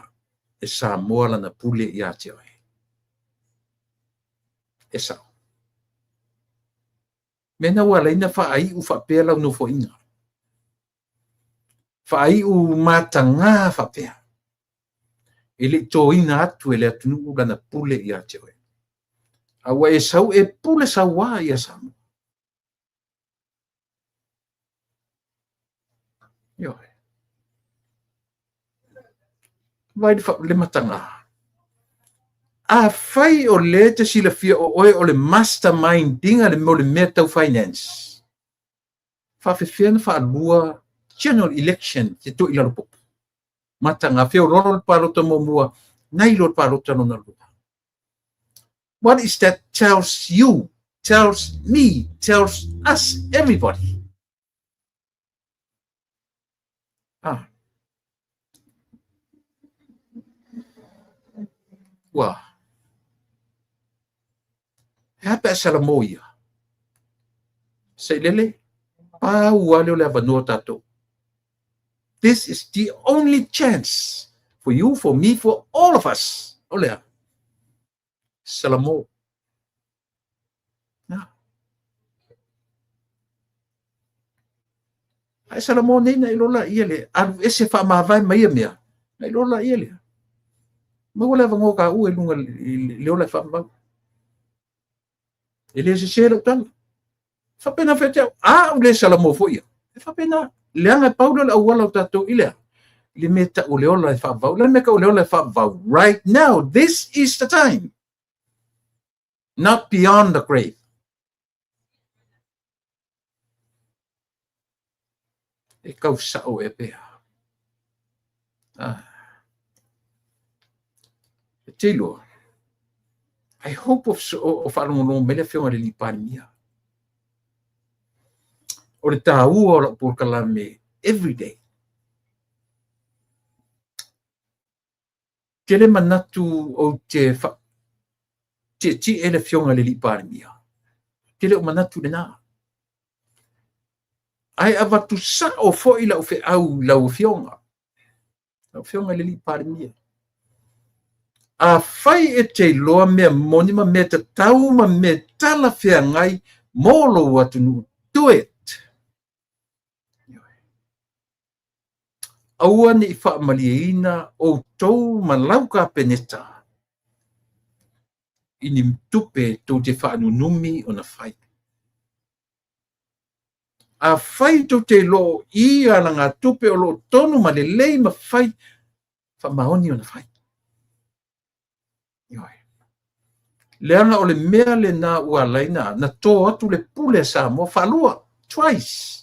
e Samoa lana pule ia te oe. E sao. Mea na ua ala ai ona faaiu faapea lau nofoaiga. Faaiu mataga faapea. E le i toina atu e le atunuu lana pule ia te oe. A ua e sau e pule sauā ia Samoa. Ioe. Vaai le mataga. Afai o lea e te silafia o oe o le mastermind inga le mo le mea tau finance, faafefea na faalua general election te toi lalo popo. Mataga feololo le palota muamua, nai lo le palota lona lua. What is that tells you, tells me, tells us, everybody? Ah. Ua. E a pe a salamo ia? Sailele, pau lava lea o le avanoa tatou. This is the only chance for you, for me, for all of us. O lea. Salamo. Na. Ae salamo nei na iloa laia le alu ese faamavae ma ia mea. Na iloa laia lea. Maua le avanoa taua i luga i le ola e faavavau. E le sese lau tala. Faapena foi te au. A ou le salamo foi ia. E faapena. Leaga e pau lea o le auala o tatou i le a? I le mea tau o le ola e faavavau. Le mea tau o le ola e faavavau. Right now, this is the time. Not beyond the grave. E kau sao e pea. Ah. E te iloa. I hope of, o, o faalogologo mai le afioga i le alii Palemia. O le taua o lau polokalame every day. Ou te le manatu ou te tietie le Afioga i le Alii Palemia. Ou te le o manatu i lena. Ae avatu sao foi lau feau i lau Afioga, lau Afioga i le Alii Palemia. Afai e te iloa mea moni ma mea tatau ma mea talafeagai mo lou atunuu, do it! Aua ne i faamalieina outou ma lau Kapeneta i ni tupe tou te faanunumi ona fai. Afai tou te iloa o i alagatupe o lo o tonu ma lelei ma fai, faamaoni ona fai. Ioe. Leaga o le mea lena ua ala ai na to atu le pule a Samoa faalua, twice.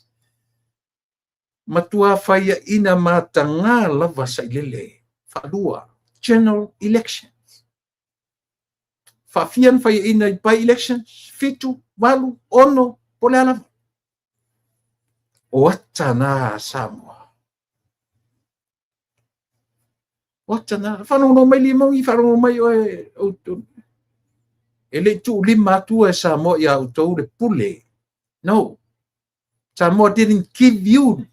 Matua faiaina mataga lava Sailele faalua, general elections. Faafia na faiaina i by elections, 7, 8, 6, po o le a lava. O ata na a Samoa. O ata na. Faalogologo mai Limogi, faalogologo mai oe. E le i tuulima atua e Samoa ia outou le pule. No. Samoa didn't give you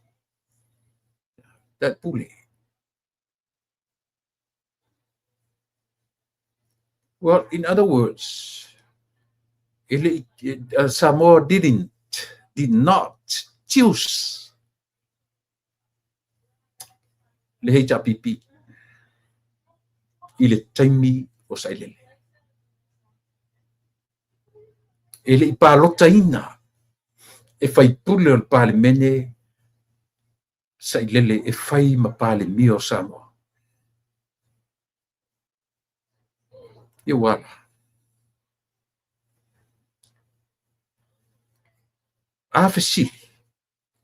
that pule. Well, in other words, e le i, Samoa didn't, did not choose le HRPP i le taimi o Sailele. E le i palotaina e faipule o le Palemene Sailele e fai ma Palemia o Samoa. Ia ua ala. A fesili,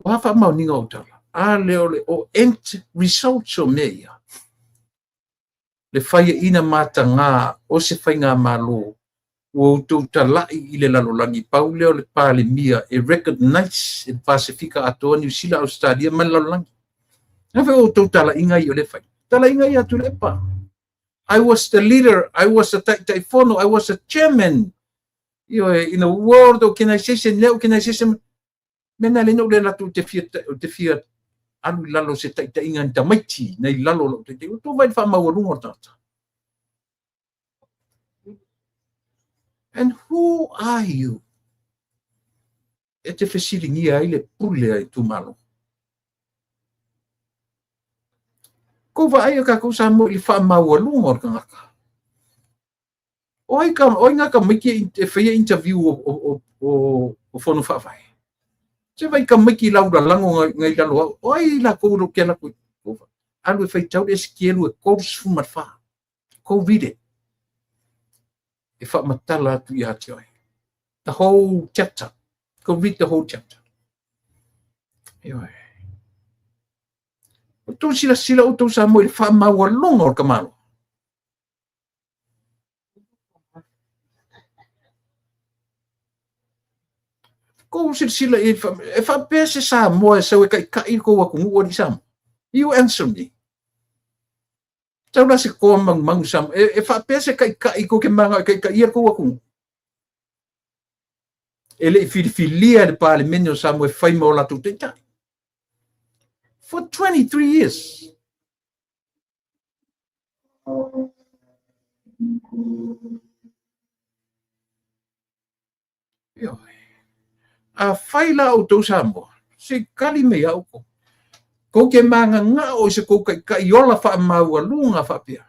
o a faamaoniga o tala? A lea o le o end results o mea ia. Le faiaina mataga o se faigamalo ua outou tala'i i le lalolagi, pau lea o le Palemia e recognize e le Pasefika atoa, Niu Sila, Ausetalia ma le lalolagi. A foi outou talaiga ia o lea fai. Talaiga ia a Tuilaepa. I was the leader, I was the Taitaifono, I was the chairman in a world organization, le organization, mea na le no le latu te fia, te fia alu i lalo se taitaiga ni tamaiti nei lalo o lou taitaiga. Ua vaai le faamaualuga o le tagata. And who are you? E te fesiligia ai le pule a itumalo. Kou vaai o kākou Samoa i le faamaualuga o le tagata. O ai ka, o ai ngā tamaiti e whaia interview o fono whaawhae. Se vai tamaiti lau lalango ngai lalo au. O ai la kou lo ke la koe. Alu e whaitau le esekielu e 34. Go read it. E whaamatala atu i ati oi. The whole chapter. Go read the whole chapter. Ioe. O tō sila sila o tō Samoa i le whaamaualonga o le kamalo. Kou silasila i e faapea se Samoa e sau e kaʻikaʻi le kou atunuu alii Samoa. You answer me. Tau la se toa magumagu Samoa. E faapea se kaʻikaʻi kou ke manao e kaʻikaʻia le kou atunuu. E le i filifilia e le Palemene o Samoa e fai ma o latou taitai. For 23 years. Ioe. A fai la outou Samoa, se i kali mai ia outou. Kou te magagao i se kou kaʻikaʻi ola faamaualuga faapea.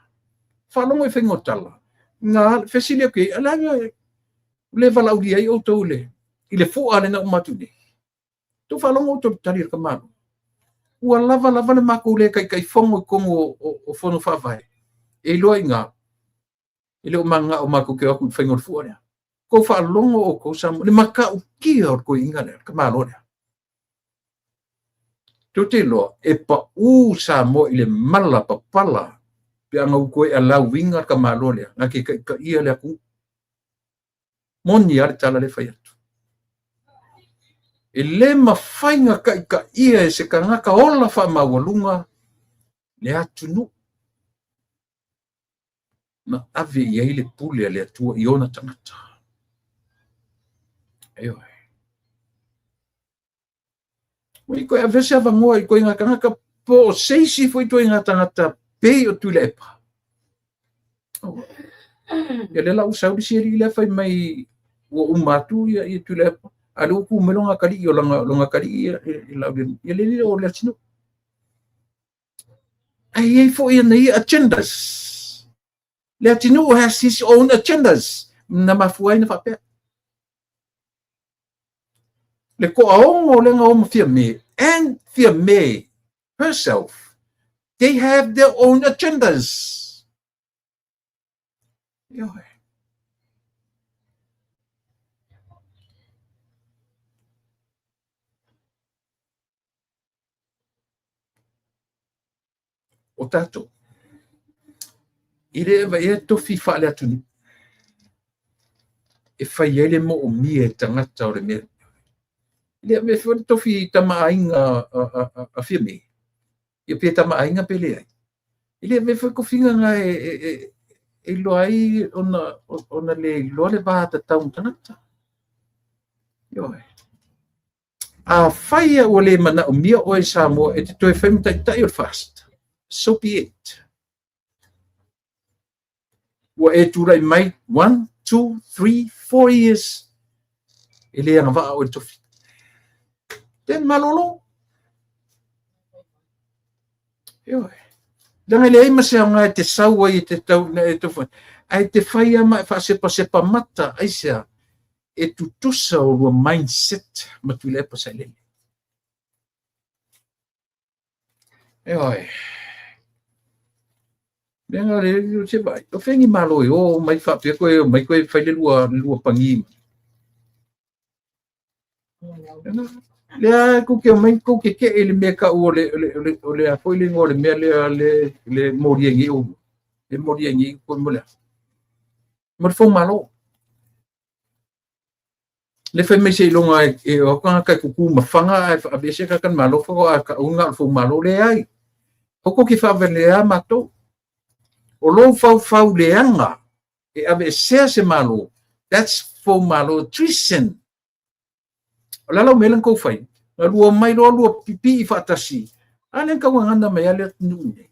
Faalogo i faiga o tala. Nga fesili atu i ai, a le a le valaaulia ai outou i le fua lena uma atu nei. Tou faalogo outou i le tali a le tamaloa. Ua lava lava le matou le taitaifono i totonu o fono faavae. E iloa i ina, e le o mananao matou te o atu i le faiga o le fua lea. Tou faalogo outou Samoa, le matautia o le toeaina lea, le tamaloa lea. Tou te iloa, e pau Samoa i le mala papala pe a na ua toe alauina le tamaloa lea, na te taitaia le atunuu. Moni lava le tala lea e fai atu. E le mafai na taitaia e se tagata ola faamaualuga le atunuu na ave i ai le pule a le Atua i ona tagata. Ioe. Ua i koe ave se avanoa i koe ngā tagata po o se isi foi toe ngā tagata pei o Tuilaepa. Oh. Ia le la ua sau le isi alii lea fai mai ua uma atu ia Tuilaepa. A le ua tu mai lona atalii o lona atalii ia i lau ia le lile o le atunuu. Ae i ai foi ana ia agendas. Le atunuu has his own agendas. Na mafua ai na faapea. Le toaono lea na o ma Fiame and Fiame herself, they have their own agendas. Ioe. O tatou, e le avaea tofi faale-atunuu e fai ai le moomia e tagata o le mea. E le avea foi le tofi tamaaiga a Fiame, ia pe tamaaiga pe leai. E le avea foi tofiga na e iloa ai ona le iloa le va tatau ma tagata. Ioe. Afai ua le manaomia oe e Samoa e te toe fai ma taitai o le FAST, so be it. Ua e tulai mai 1, 2, 3, 4 years e le agavaa oe i le tofi. Then malolo. Ioe. Leaga e leai ma se aoga e te sau ai e te tau, e te whai. Ae te whai ama e whaasepasepa mata, aisea, e tutusa o lua mindset ma Tuilaepa Sailele. E oe. Leaga le se vai. O fengi malo e o mai whaapea koe, o mai koe whai le lua, le lua pangi. Lea kou ke omai kou ke keʻe i le mea kaʻu o le o le o le o le a foi le igoa o le mea lea le le moli ai nei ʻoulua. Le moli ai nei koe mo le a? Mo le foumalo. Le fai mai seiloga e o atu tagata e kuku ma faga ae aveese tagata le Malo faatoa taʻu na o le foumalo. Leai. Aua tou te faavalea matou. O lou faufau leaga e aveesea se Malo, that's foumalo treason. O le a lau mea lea na tou fai? Na lua mai loa lua pipii faatasi. A lea na tauagana mai lava le atunuu nei.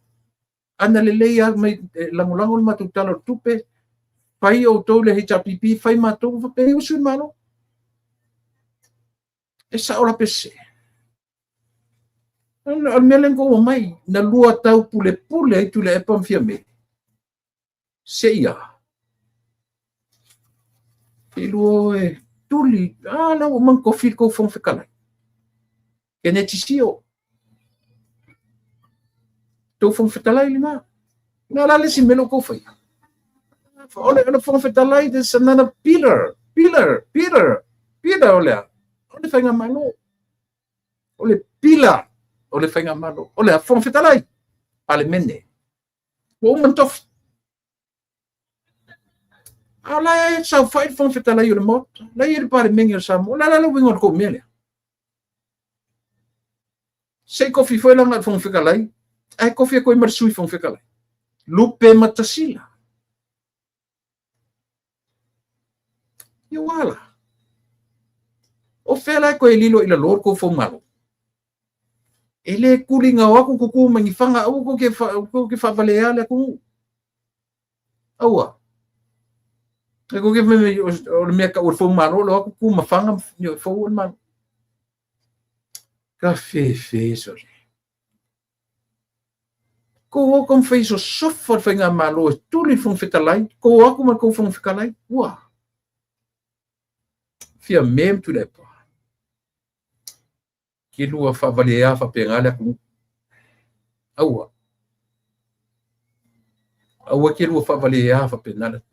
A na lelei lava mai e lagolago le matou Tala o le Tupe, fai outou le HRPP, fai matou, faapea usu i le Malo. E sao la pe sese? O le mea lea na tou omai, na lua taupulepule ai Tuilaepa ma Fiame. Seia. Seilua e tuli. Ah, la ua mang tofi le tou Fofoga Fetalai. Keneti Sio. Tou Fofoga Fetalai lena. Na la le isi mea lea ua tou faia. O le Fofoga Fetalai, there's another pillar, pillar, pillar, pillar o le a? O le faigamalo. O le pila o le faigamalo. O le a? Fofoga Fetalai. Palemene. Ua uma ona tofi. A o la e saofai le Fofoga Fetalai o le Maota, la e i ai le Palemene o Samoa. O le a la le uiga o le tou mea lea? Se i tofi foi la na o le Fofoga Fetalai, ae tofi atu ai ma le Sui Fofoga Fetalai. Lupe Matasila. Ia ua la. O fea la e toe lilo i lalo le tou foumalo? E le tuliga o atu kuku mai ni faga, aua tou te, tou te faavalea le atunuu. Aua. E tou te fai mai o le mea tau o le foumalo, o atu tu ma faga, fou o le malo. Ka fefe sole. Kou o taumafai e sosofa le faigamalo e tuli le Fofoga Fetalai, kou o atu ma le tou Fofoga Fetalai, ua Fiame ma Tuilaepa. Ke lua faavalea faapena le atunuu. Aua. Aua ke lua faavalea faapena le atunuu.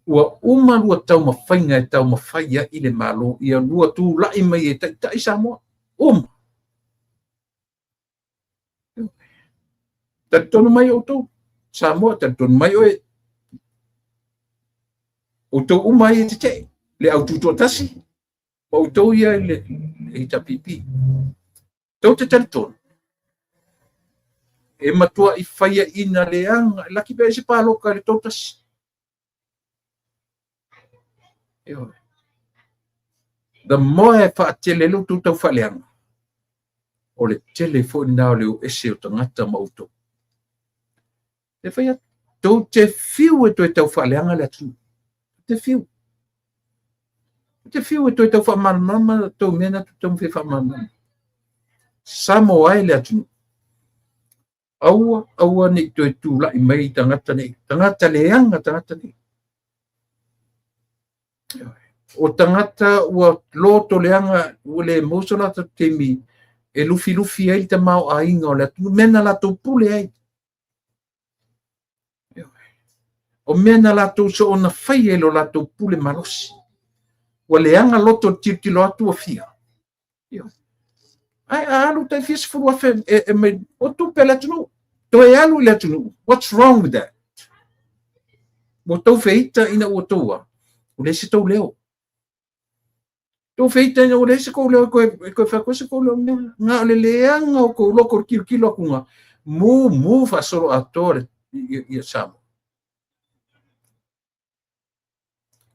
Ua uma lua taumafaiga e taumafai ai le Malo ia lua tulai mai e taitai Samoa. Uma. Talitonu mai outou, Samoa, talitonu mai oe. Outou uma ai e tetee, le au tutoatasi, ma outou ia i le HRPP. Tou te talitonu, e matuai faiaina leaga, laki pe ai se pāloka i le 31. Ioe. The more e faatele ai lo outou taufaaleaga, o le tele foi lena o le o ese o tagata ma outou. E fai atu, tou te fiu e toe taufaaleaga le atunuu. Te fiu. Te fiu e toe tau faamalamalama tou mea na tou taumafai e faamalamalama. Samoa e le atunuu. Aua, aua ne i toe tulai mai tagata nei. Tagata leaga tagata nei. O tagata ua loto leaga, ua le maua so latou taimi e lufilufi ai le tamaoaiga o le atunuu, mea na latou pule ai. O mea na latou soona faia i lo latou pule malosi. Ua leaga loto i le tilotilo atu ua fia. Ae a alu tai fia sefulu afe e mai, o tupe a le atunuu. Toe alu i le atunuu. What's wrong with that? Ua tou feita ina ua tou a, ua leai se tou leo. Tou feita ina ua leai se tou leo e toe fai atu ai se tou leo mea. Na o le leaga o tou loto i le tilotilo atuga, mumu faasoloatoa le ia Samoa.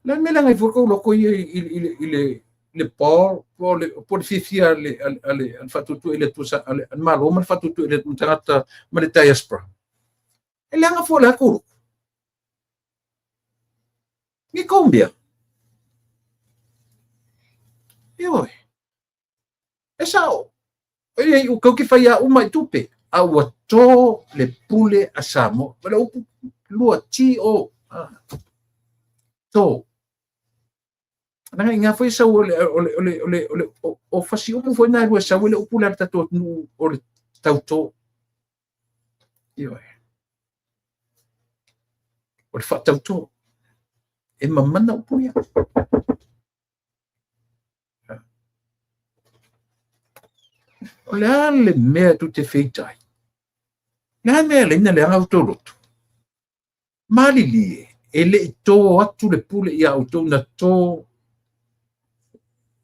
Le a le mea leaga ai foi tou loto ia i le ball po o le fiafia a le faatuatua i le Atua a le Malo ma le faatuatua i le tagata ma le diaspora. E leaga foi le a tou loto. Ni kou mea. Ioe. E sao. E ua tou te fai a uma i tupe. A ua to le pule a Samoa. O le upu lua, T-O, to. Leaga i ngā foi sau o le, o le, o le, o le, o le, o fasi upu foi nā e lua sau le upu le a le tatou atunuu o le tautō. Ioe. O le faatautō. E mamana upu ia. O le a le mea tu te feita ai? Le a mea leina le anga outou loto? Malilie, e le i tō atu le pule ia outou na tō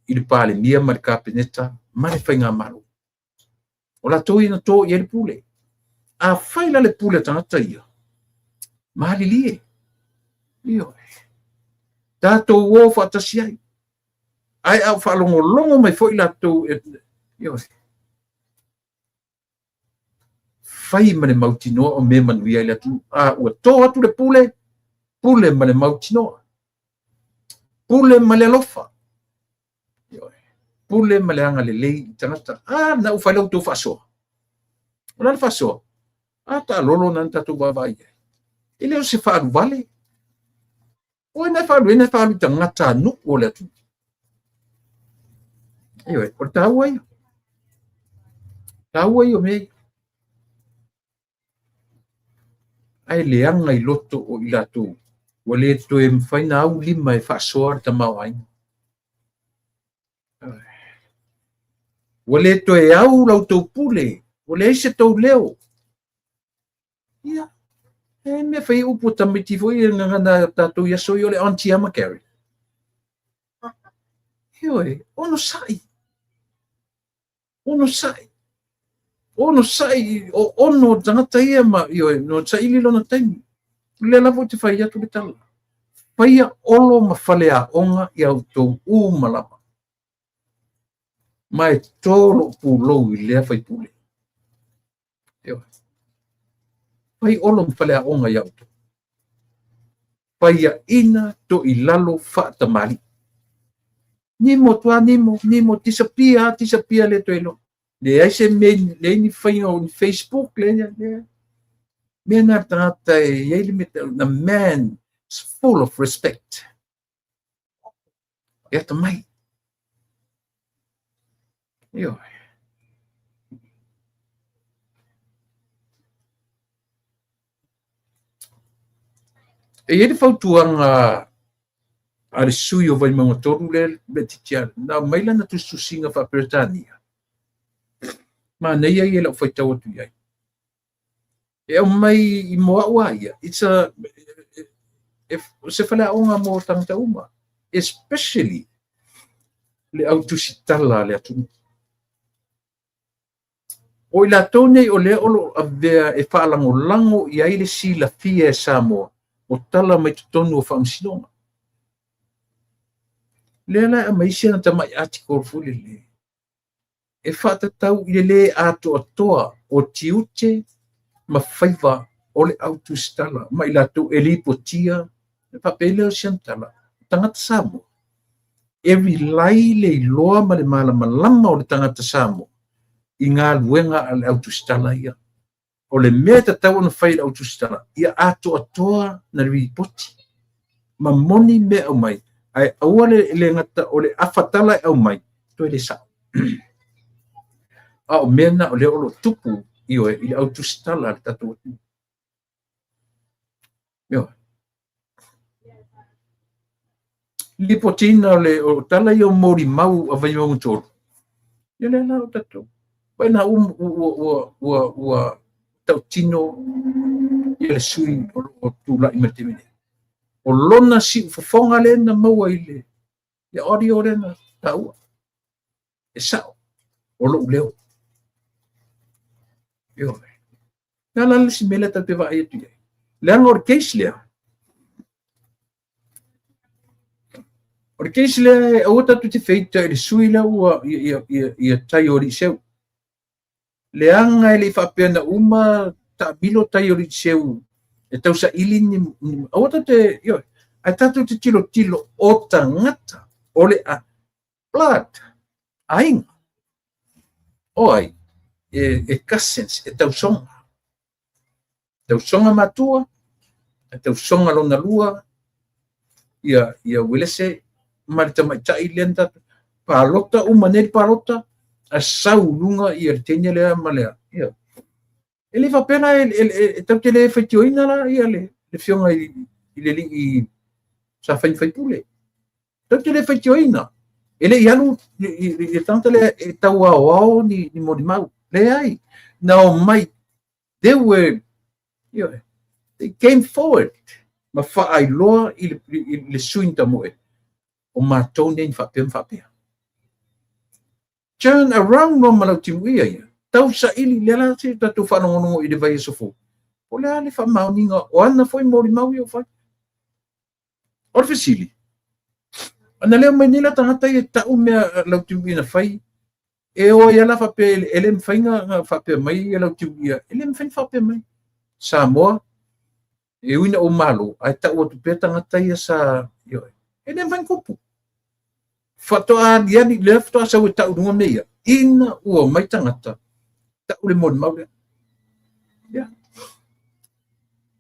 i le Palemia ma le Kapeneta ma le Faigamalo. O latou ia na tō i ai le pule. A fai la le pule a tagata ia, malilie. Ioe. Tatou o faatasi ai. Ae a ou faalogologo mai foi latou, ioe, fai ma le mautinoa o mea manuia ai le atunuu. A ua tō atu le pule, pule ma le mautinoa. Pule ma le alofa. Ioe. Pule ma le agalelei i tagata. A, na ua fai la outou faasoa. O le a le faasoa? A taalolo na na tatou vaavaai ai. E le o se faaluvale. O ai na e faalu ai na e faalu i tagata nuu o le atunuu. Ioe, o le taua ia. Taua ia o mea ia. Ae leaga i loto o i latou, ua le toe mafai ona au lima e faasoa le tamaoaiga. Ua le toe au la outou pule, ua leai se tou leo. Ia, e mea fai upu a tamaiti foi e gagana tatou i aso ia o le Auntie Emma Gary. Ioe, onosai. Onosai. Onosai, o ono o tagata ia ma, ioe, no saili lona taimi. O lea lava ou te fai atu le tala. Faia olo ma faleaoga ia outou uma lava. Ma e tō lou pulou i lea faipule. Ioe. Fai olo ma faleaoga ia outou. Paiaina toilalo faatamalii. Nimo atu lava nimo, nimo, disappear lava, disappear le toe iloa. Leai se mea, leai ni faiga o ni Facebook, leai, leai. Mea na le tagata e i ai le mea, the man is full of respect. E atamai. Ioe. E i ai le fautuaga a le sui o Vaimauga 3 lea Letitia, na aumai lana tusitusiga faa-Peretania. Manaia ia i lau faitau atu i ai. E aumai i mo au a ia, it's a, e, se faleaoga mo tagata uma, especially le au tusitala a le atunuu. O i latou nei o lea o lo o avea e faalagolago i ai le silafia e Samoa o tala mai totonu o faamasinoga. Lea la e aumai si ana tamai article foi lele e faatatau i le lē atoatoa o tiute ma faiva o le au tusitala ma i latou e lipotia, faapea lea o si ana tala, o tagata Samoa, e rely le iloa ma le malamalama o le tagata Samoa i galuega a le au tusitala ia. O le mea e tatau ona fai e le au tusitala, ia atoatoa na lipoti ma moni mea e aumai, ae aua le le gata o le afa tala e aumai, toe le sao. A o mea na o lea o lo o tupu, ioe, i le au tusitala a le tatou atunuu. Ioe. Lipotiina o le o tala ia o molimau a Vaimauga 3. Ia lea la o tatou. Vai na ua ua ua ua ua tautino ia le sui o lo o tulai mai le taimi nei. O lona siufofoga lea na maua i le le audio lea na taua. E sao o lou leo. Ioe. Le a la le isi mea lea tatou te vaai atu i ai? Leaga o le case lea. O le case lea e aua tatou te feita i le sui lea ua ia, ia, ia tai o Eliseu. Leaga e le i faapea na uma taamilo tai o Eliseu e tausaili ni, ni aua tatou te, ioe, ae tatou te tilotilo o tagata o le a, blood, aiga. O ai? e cousins, e tausoga. Tausoga matua, e tausoga lona lua, ia Uelese ma le tamaitai lea na tatou palota uma nei le palota, ae sau i luga ia le teine lea ma le ia. E le faapea la e tatou te le faitioina la ia le afioga i le alii sa fai ma faipule. Tatou te le faitioina. E le i alu le tagata lea e tau aoao ni molimau. Leai, na omai, they were, you know, they came forward ma faailoa i le sui tamoe o matou nei na faapea ma faapea. Turn around loa ma Lautimuia ia. Tau saili lea la se tatou faalogologo i le vaiaso fou. O le a le faamaoniga o ana foi molimau ia ua fai. O le fesili, ana lea mai nei la tagata ia e tau mea Lautimuia na fai, e o ai la faapea e le mafai na faapea mai ia Lautimuia, e le mafai na faapea mai. Samoa, e ui na ou malo, ae tau atu pea tagata ia sa, e le mafai na tupu. Faatoa aliali, lea faatoa sau e tau luga mea ia, ina ua mai tagata, tau le molimau lea. Yeah.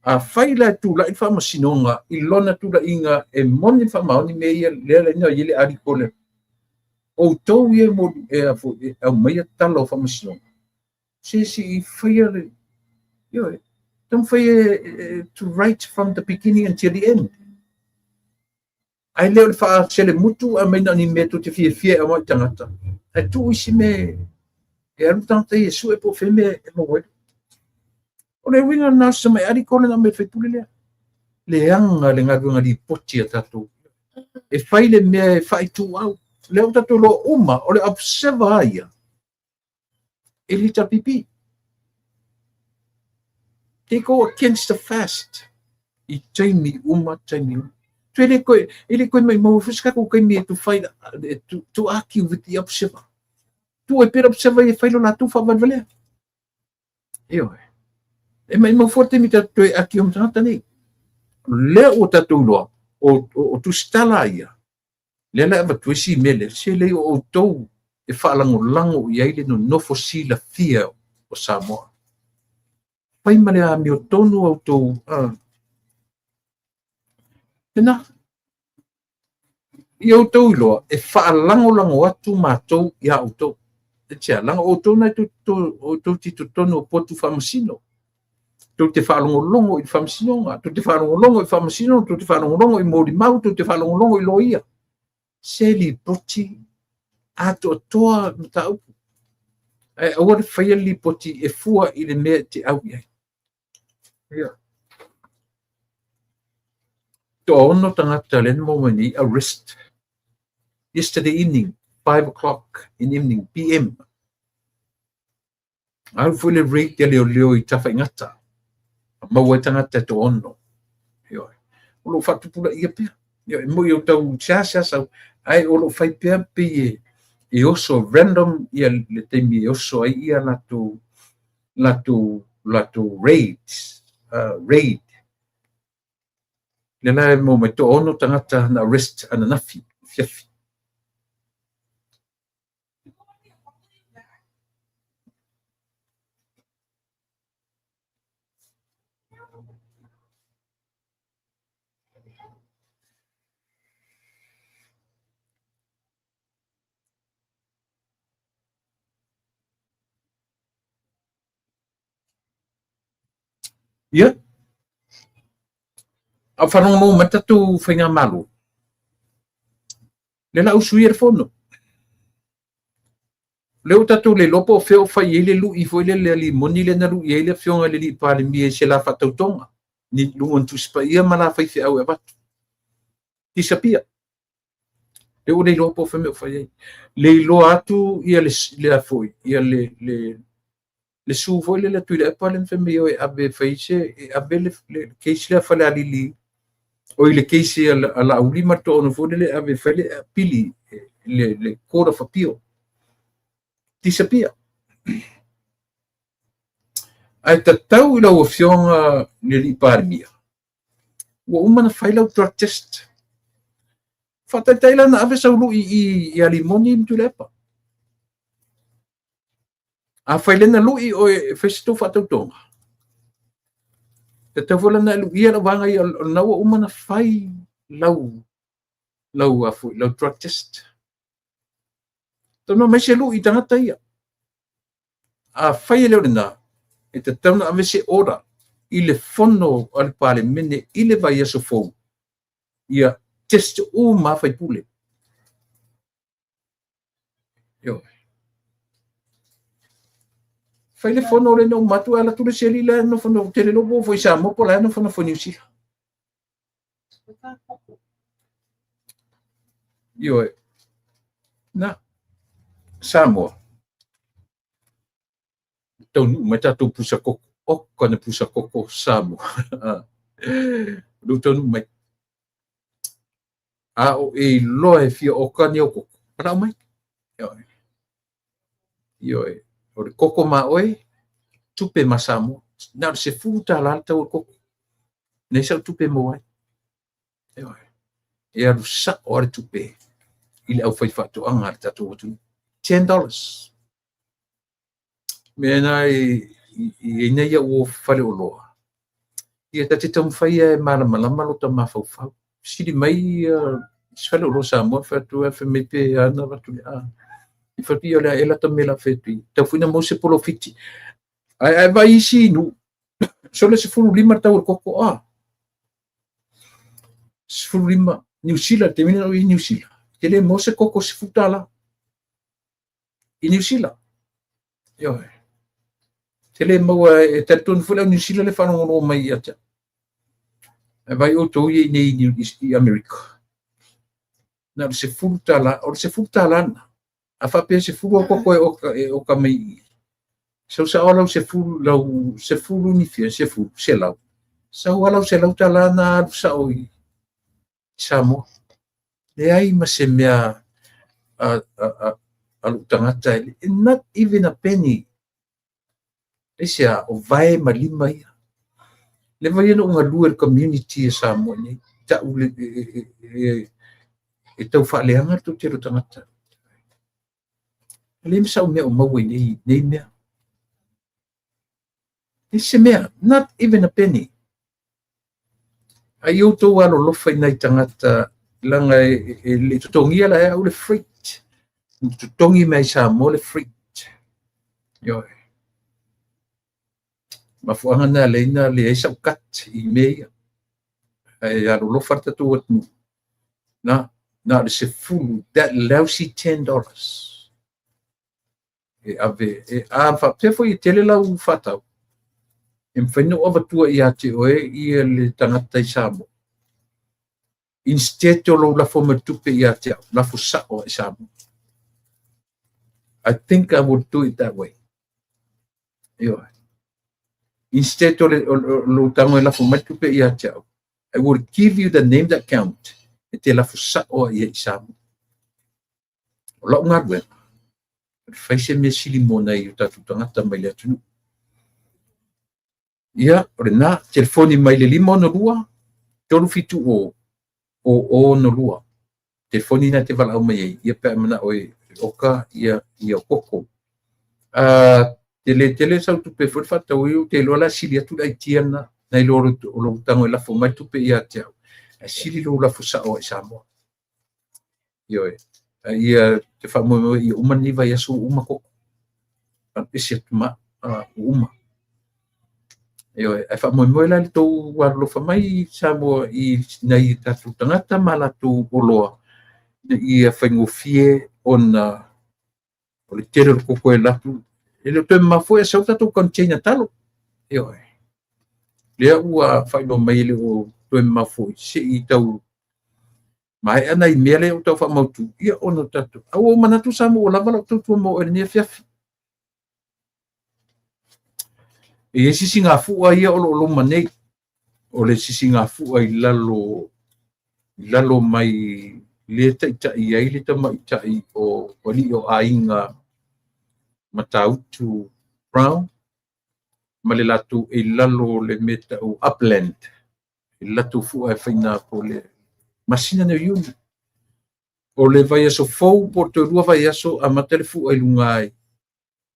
A fai la e tulai le faamasinoga i lona tulaiga e moni le faamaoni mea ia lea la ina i le article lea. Outou ia e aumaia tala o faamasinoga, se si i faia le, ioe, taumafai to write from the beginning until the end. Ae le o le faaselemutu aumai na o ni mea tou te fiafia e aumai tagata. Ae tuu isi mea e alu tagata ia e sue po o fea mea e maua ai. O le uiga lena o se tamai article lena aumai le faipule lea. Leaga le galuega lipoti a tatou. E fai le mea e faaituau. Lea ua tatou iloa uma, o le observer lava ia, e le HRPP. They go against the fast. I taimi uma, taimi uma. E le koe maumau foi se tatou taimi to fight, to argue with the observer. Tuu ai pea le observer ia fai lo latou faavalevalea. Ioe. E maumau foi le taimi tatou toe argue ma tagata nei. Lea ua tatou iloa, o tusitala ia, lea la e avatu ai si mea lea, se lei o outou e faalagolago i ai le nonofo silafia o Samoa. Fai ma le amiotonu outou. Lena. Ia outou iloa, e faalagolago atu matou ia outou. E tia, laga o outou na outou te totonu o potu faamasino. Tou te faalogologo i le faamasinoga, tou te faalogologo i faamasinoga, tou te faalogologo i molimau, tou te faalogologo i loia. Se lipoti atoatoa mataupu. Ae aua le faia le lipoti e fua i le mea e te au i ai. Ia. Toaono tagata lea na maua mai nei arrest. Yesterday evening, 5 o'clock in evening, PM. Alu foi le raid a leoleo i Tafaigata. Maua ai tagata e toaono. Ioe. O lo o faatupulaia pea. Ioe, moi o tau seasea sau, ae o lo o fai pea pei e oso random ia le taimi e oso ai ia latou raids, raid. Lea la e maua mai toaono tagata na arrest ananafi, afiafi. Ia. A o faalogologo mai tatou faigamalo, lea la usuia le fono. Lea ua tatou le iloa po o fea o fai ai le lui foi lea le limoni lea na lui ai le afioga i le alii Palemia i se la faatautoga, ni luga o ni Tusi Paia ma la faifeau e avatu. Disappear. Lea ua le iloa po o fea mea o fai ai. Le iloa atu ia le foi, ia le su foi lea Tuilaepa lea na fai mai e ave fai se, e ave le case lea Falealili, o i le case a Laauli ma le toaono foi lea ave fai le apili, le Court of Appeal. Disappear. Ae tatau i lau afioga le alii Palemia, ua uma na fai lau drug test. Faataitai la na ave sau lui i Alimoni ma Tuilaepa. Afai lea na lui oe e fai se tou faatautoga, tatau foi la ona e luia lau vaega ia, o lena ua uma ona fai lau lau foi lau drug test. Tau mai se lui i tagata ia. Afai e le o lena, e tatau ona ave se order i le fono a le Palemene i le vaiaso fou, ia test uma sui usufono. Ioe. Fai le fono lea na uma atu, ae alu atu le isi alii la e nofonofo, ou te le iloa po o foi i Samoa po o la e nofonofo i Niu Sila. Ioe. Na, Samoa, taunuu mai tatou pusa koko, oka na pusa koko Samoa. Lou taunuu mai. A o e iloa e fia oka ni au koko, palau mai. Ioe. Ioe. O le koko ma oe, tupe ma Samoa. Na o le $10 le tau o le koko. Nei sau tupe maua ai. Ioe. E alu sao lava le tupe i le aufaifaatoaga a le tatou atunuu. $10. Mea na e i ai nai au faleoloa, ia ta te taumafai e malamalama lo ta mafaufau. Fesili mai isi faleoloa Samoa, fai atu, fai mai pe ana avatu le a. I fai atu ia o le a ela ta mea la fai atu i. Tau foi na maua se polofiti. Ae ai vai isi nuu, sole 15 le tau o le koko a. 15 Niu Sila, te taimi na i Niu Sila. Te le maua se koko $10 i Niu Sila. Ioe. Te le maua e talitonu foi le au Niu Sila le faalogologo mai ia te au. Ae vai outou ia i nei i Amerika. Na o le $10, o le $10 lena. A faapea e 10 au koko e oka mai i i. Sau sao lau 10, lau 10 ni fia, 10, 100. Sau lava lau $100 na alu sao i Samoa. Leai ma se mea a lou tagata, not even a penny. Aisea, o vae ma lima ia. Leva ia na ou galue i le community e Samoa nei. Tau le, e tau faaleaga le tou tele o tagata. E leai ma sau mea o maua i nei mea. E se mea, not even a penny. Ai outou alolofa i nai tagata, leaga e le totogia la e au le freight. Totogi mai Samoa le freight. Ioe. Mafuaaga na leina leai sau cut i mea ia. Ae alolofa le tatou atunuu. Na o le 10, that lousy $10. E ave, e a faapea foi e tele lau faatau. E mafai ona ou avatua ia te oe ia le tagata i Samoa. Instead o lou lafo mai tupe ia te au, lafo sao i Samoa. I think I would do it that way. Ioe. Instead o lou tago e lafo mai tupe ia te au, I would give you the name that count. E te lafo sao ia i Samoa. O lau galuega, fai se mea sili mo nai o tatou tagata mai le atunuu. Ia, o lena, telefoni mai le 562 370 0062. Telefoni na te valaau mai ai, ia pe a manao e oka ia, ia koko. Te le tele sau tupe foi le faatau ai, ou te iloa la sili atu le aitia na, nai lo o lou tago e lafo mai tupe ia te au. Ae sili lou lafo sao i Samoa. Ioe. Ia te faamoemoe ia uma lenei vaiaso ua uma koko. Ese atu ma ua uma. Ioe, ae faamoemoe la le tou alolofa mai Samoa i nai tatou tagata ma latou oloa ina ia faigofie ona o le tele o le koko e alu atu. E le o toe mamao foi ae sau tatou container talo. Ioe. Lea ua faailoa mai e le o toe mamao foi se i tau maea nai mea lea ua tau faamautu, ia ona tatou. Ae ua ou manatu Samoa ua lava lau tautua mo oe i lenei afiafi. E i ai sisigafua ia o lo o loma nei. O le sisigafua i lalo mai le taitai ai le tamaitai o alii o aiga Matautu Brown ma le latou e i lalo o le mea tau Upland. I le latou fua e faina po le masina nei o Iuni. O le vaiaso fou po o le toe 2 vaiaso amata le fua i luga ai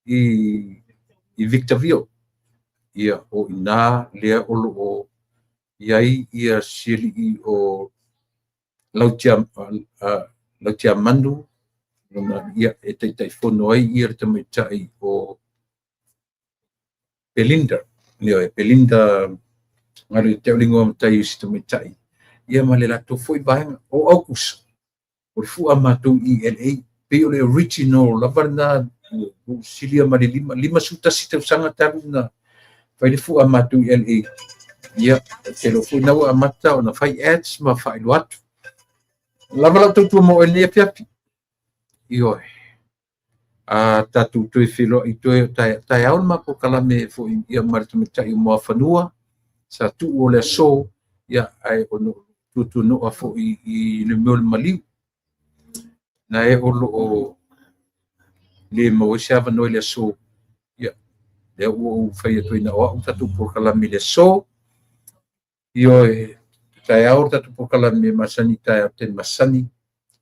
i Victorville. Ia, o i ina lea o lo o i ai ia si alii o Lautiamanu, ia, e Taitaifono ai ia le tamaitai o Belinda. Ioe, Belinda, galo ia te au le igoa matai o si tamaitai. Ia ma le latou foi vaega. O Aukuso, o le fua matou i LA, pei o le original lava lena, ua silia ma le 51 tausaga talu na fai le fua matou i LA. Ia, te iloa foi na ua amata ona fai ads ma faailoa atu. Lava lau tautua mo oe i lenei afiafi. Ioe. A tatou toe feiloai toe taeao le matou polokalame foi ia ma le tamaitai o Muafanua sa tuu o le aso, ia, ae ono tuatuanoa foi i le mea o le maliu. Na e o lo o le maua ai se avanoa i le aso, ia, lea ua ou fai atu ai na o au tatou polokalame i le aso. Ioe, taeao le tatou polokalame masani, taeao taimi masani,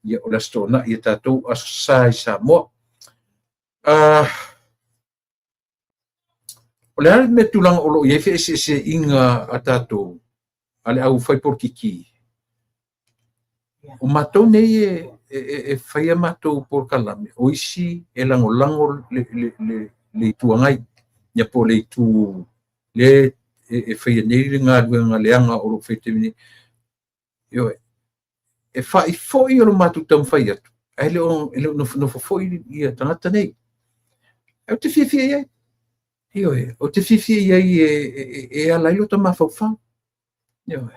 ia, o le Aso Toonai e tatou Aso Sa i Samoa. O le a le mea tulaga o lo o i ai feeseeseaiga a tatou a le au fai polokiki? O matou nei e fai a matou polokalame, o isi e lagolago le Itu Agai, ia po o le itu le e faia nei le galuega leaga o lo o fai i le taimi nei. Ioe, e faifoi o le matou taumafai atu, ae le o nofonofo foi ia tagata nei. Ae ou te fiafia i ai. Ioe, ou te fiafia i ai e ala ai lota mafaufau. Ioe,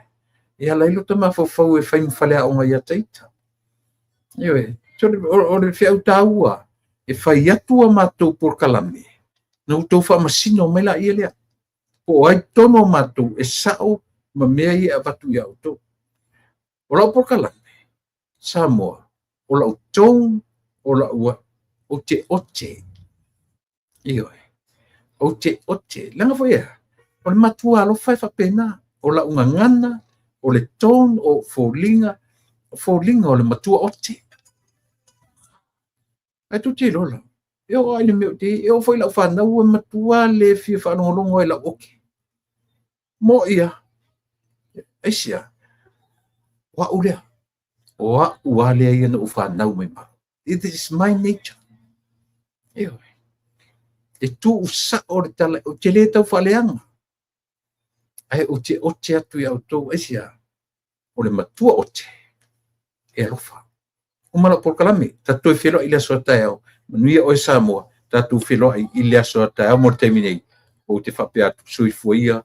e ala ai lota mafaufau e fai ma faleaoga ia te ita. Ioe, o le feau taua, e fai atu a matou polokalame, na outou faamasino mai laia lea. Po o ai tonu o matou e sao ma mea ia e avatu ia outou. O lau polokalame, Samoa, o lau tone, o lau ou te ote. Ioe, ou te ote. Leaga foi e a? O le matua alofa e faapena. O lau gagana, o le tone, o foliga, o foliga o le matua ote. Ae tou te iloa la, e oo lava i le mea ou te i ai, e oo foi i lau fanau ua matua le fia faalogologo lava i lau ote. Mo'i lava. Aisea? O au lea. O au lava lea ia na ou fanau mai ma. It is my nature. Ioe. E tuusao le tala, ou te le tau faaleaga. Ae ou te ote atu ia outou, aisea? O le matua ote e alofa. Uma lau polokalame, tatou toe feiloai i le aso a taeao. Manuia oe Samoa, tatou feiloai i le aso a taeao mo le taimi nei. Ou te faapea atu, soifua ia.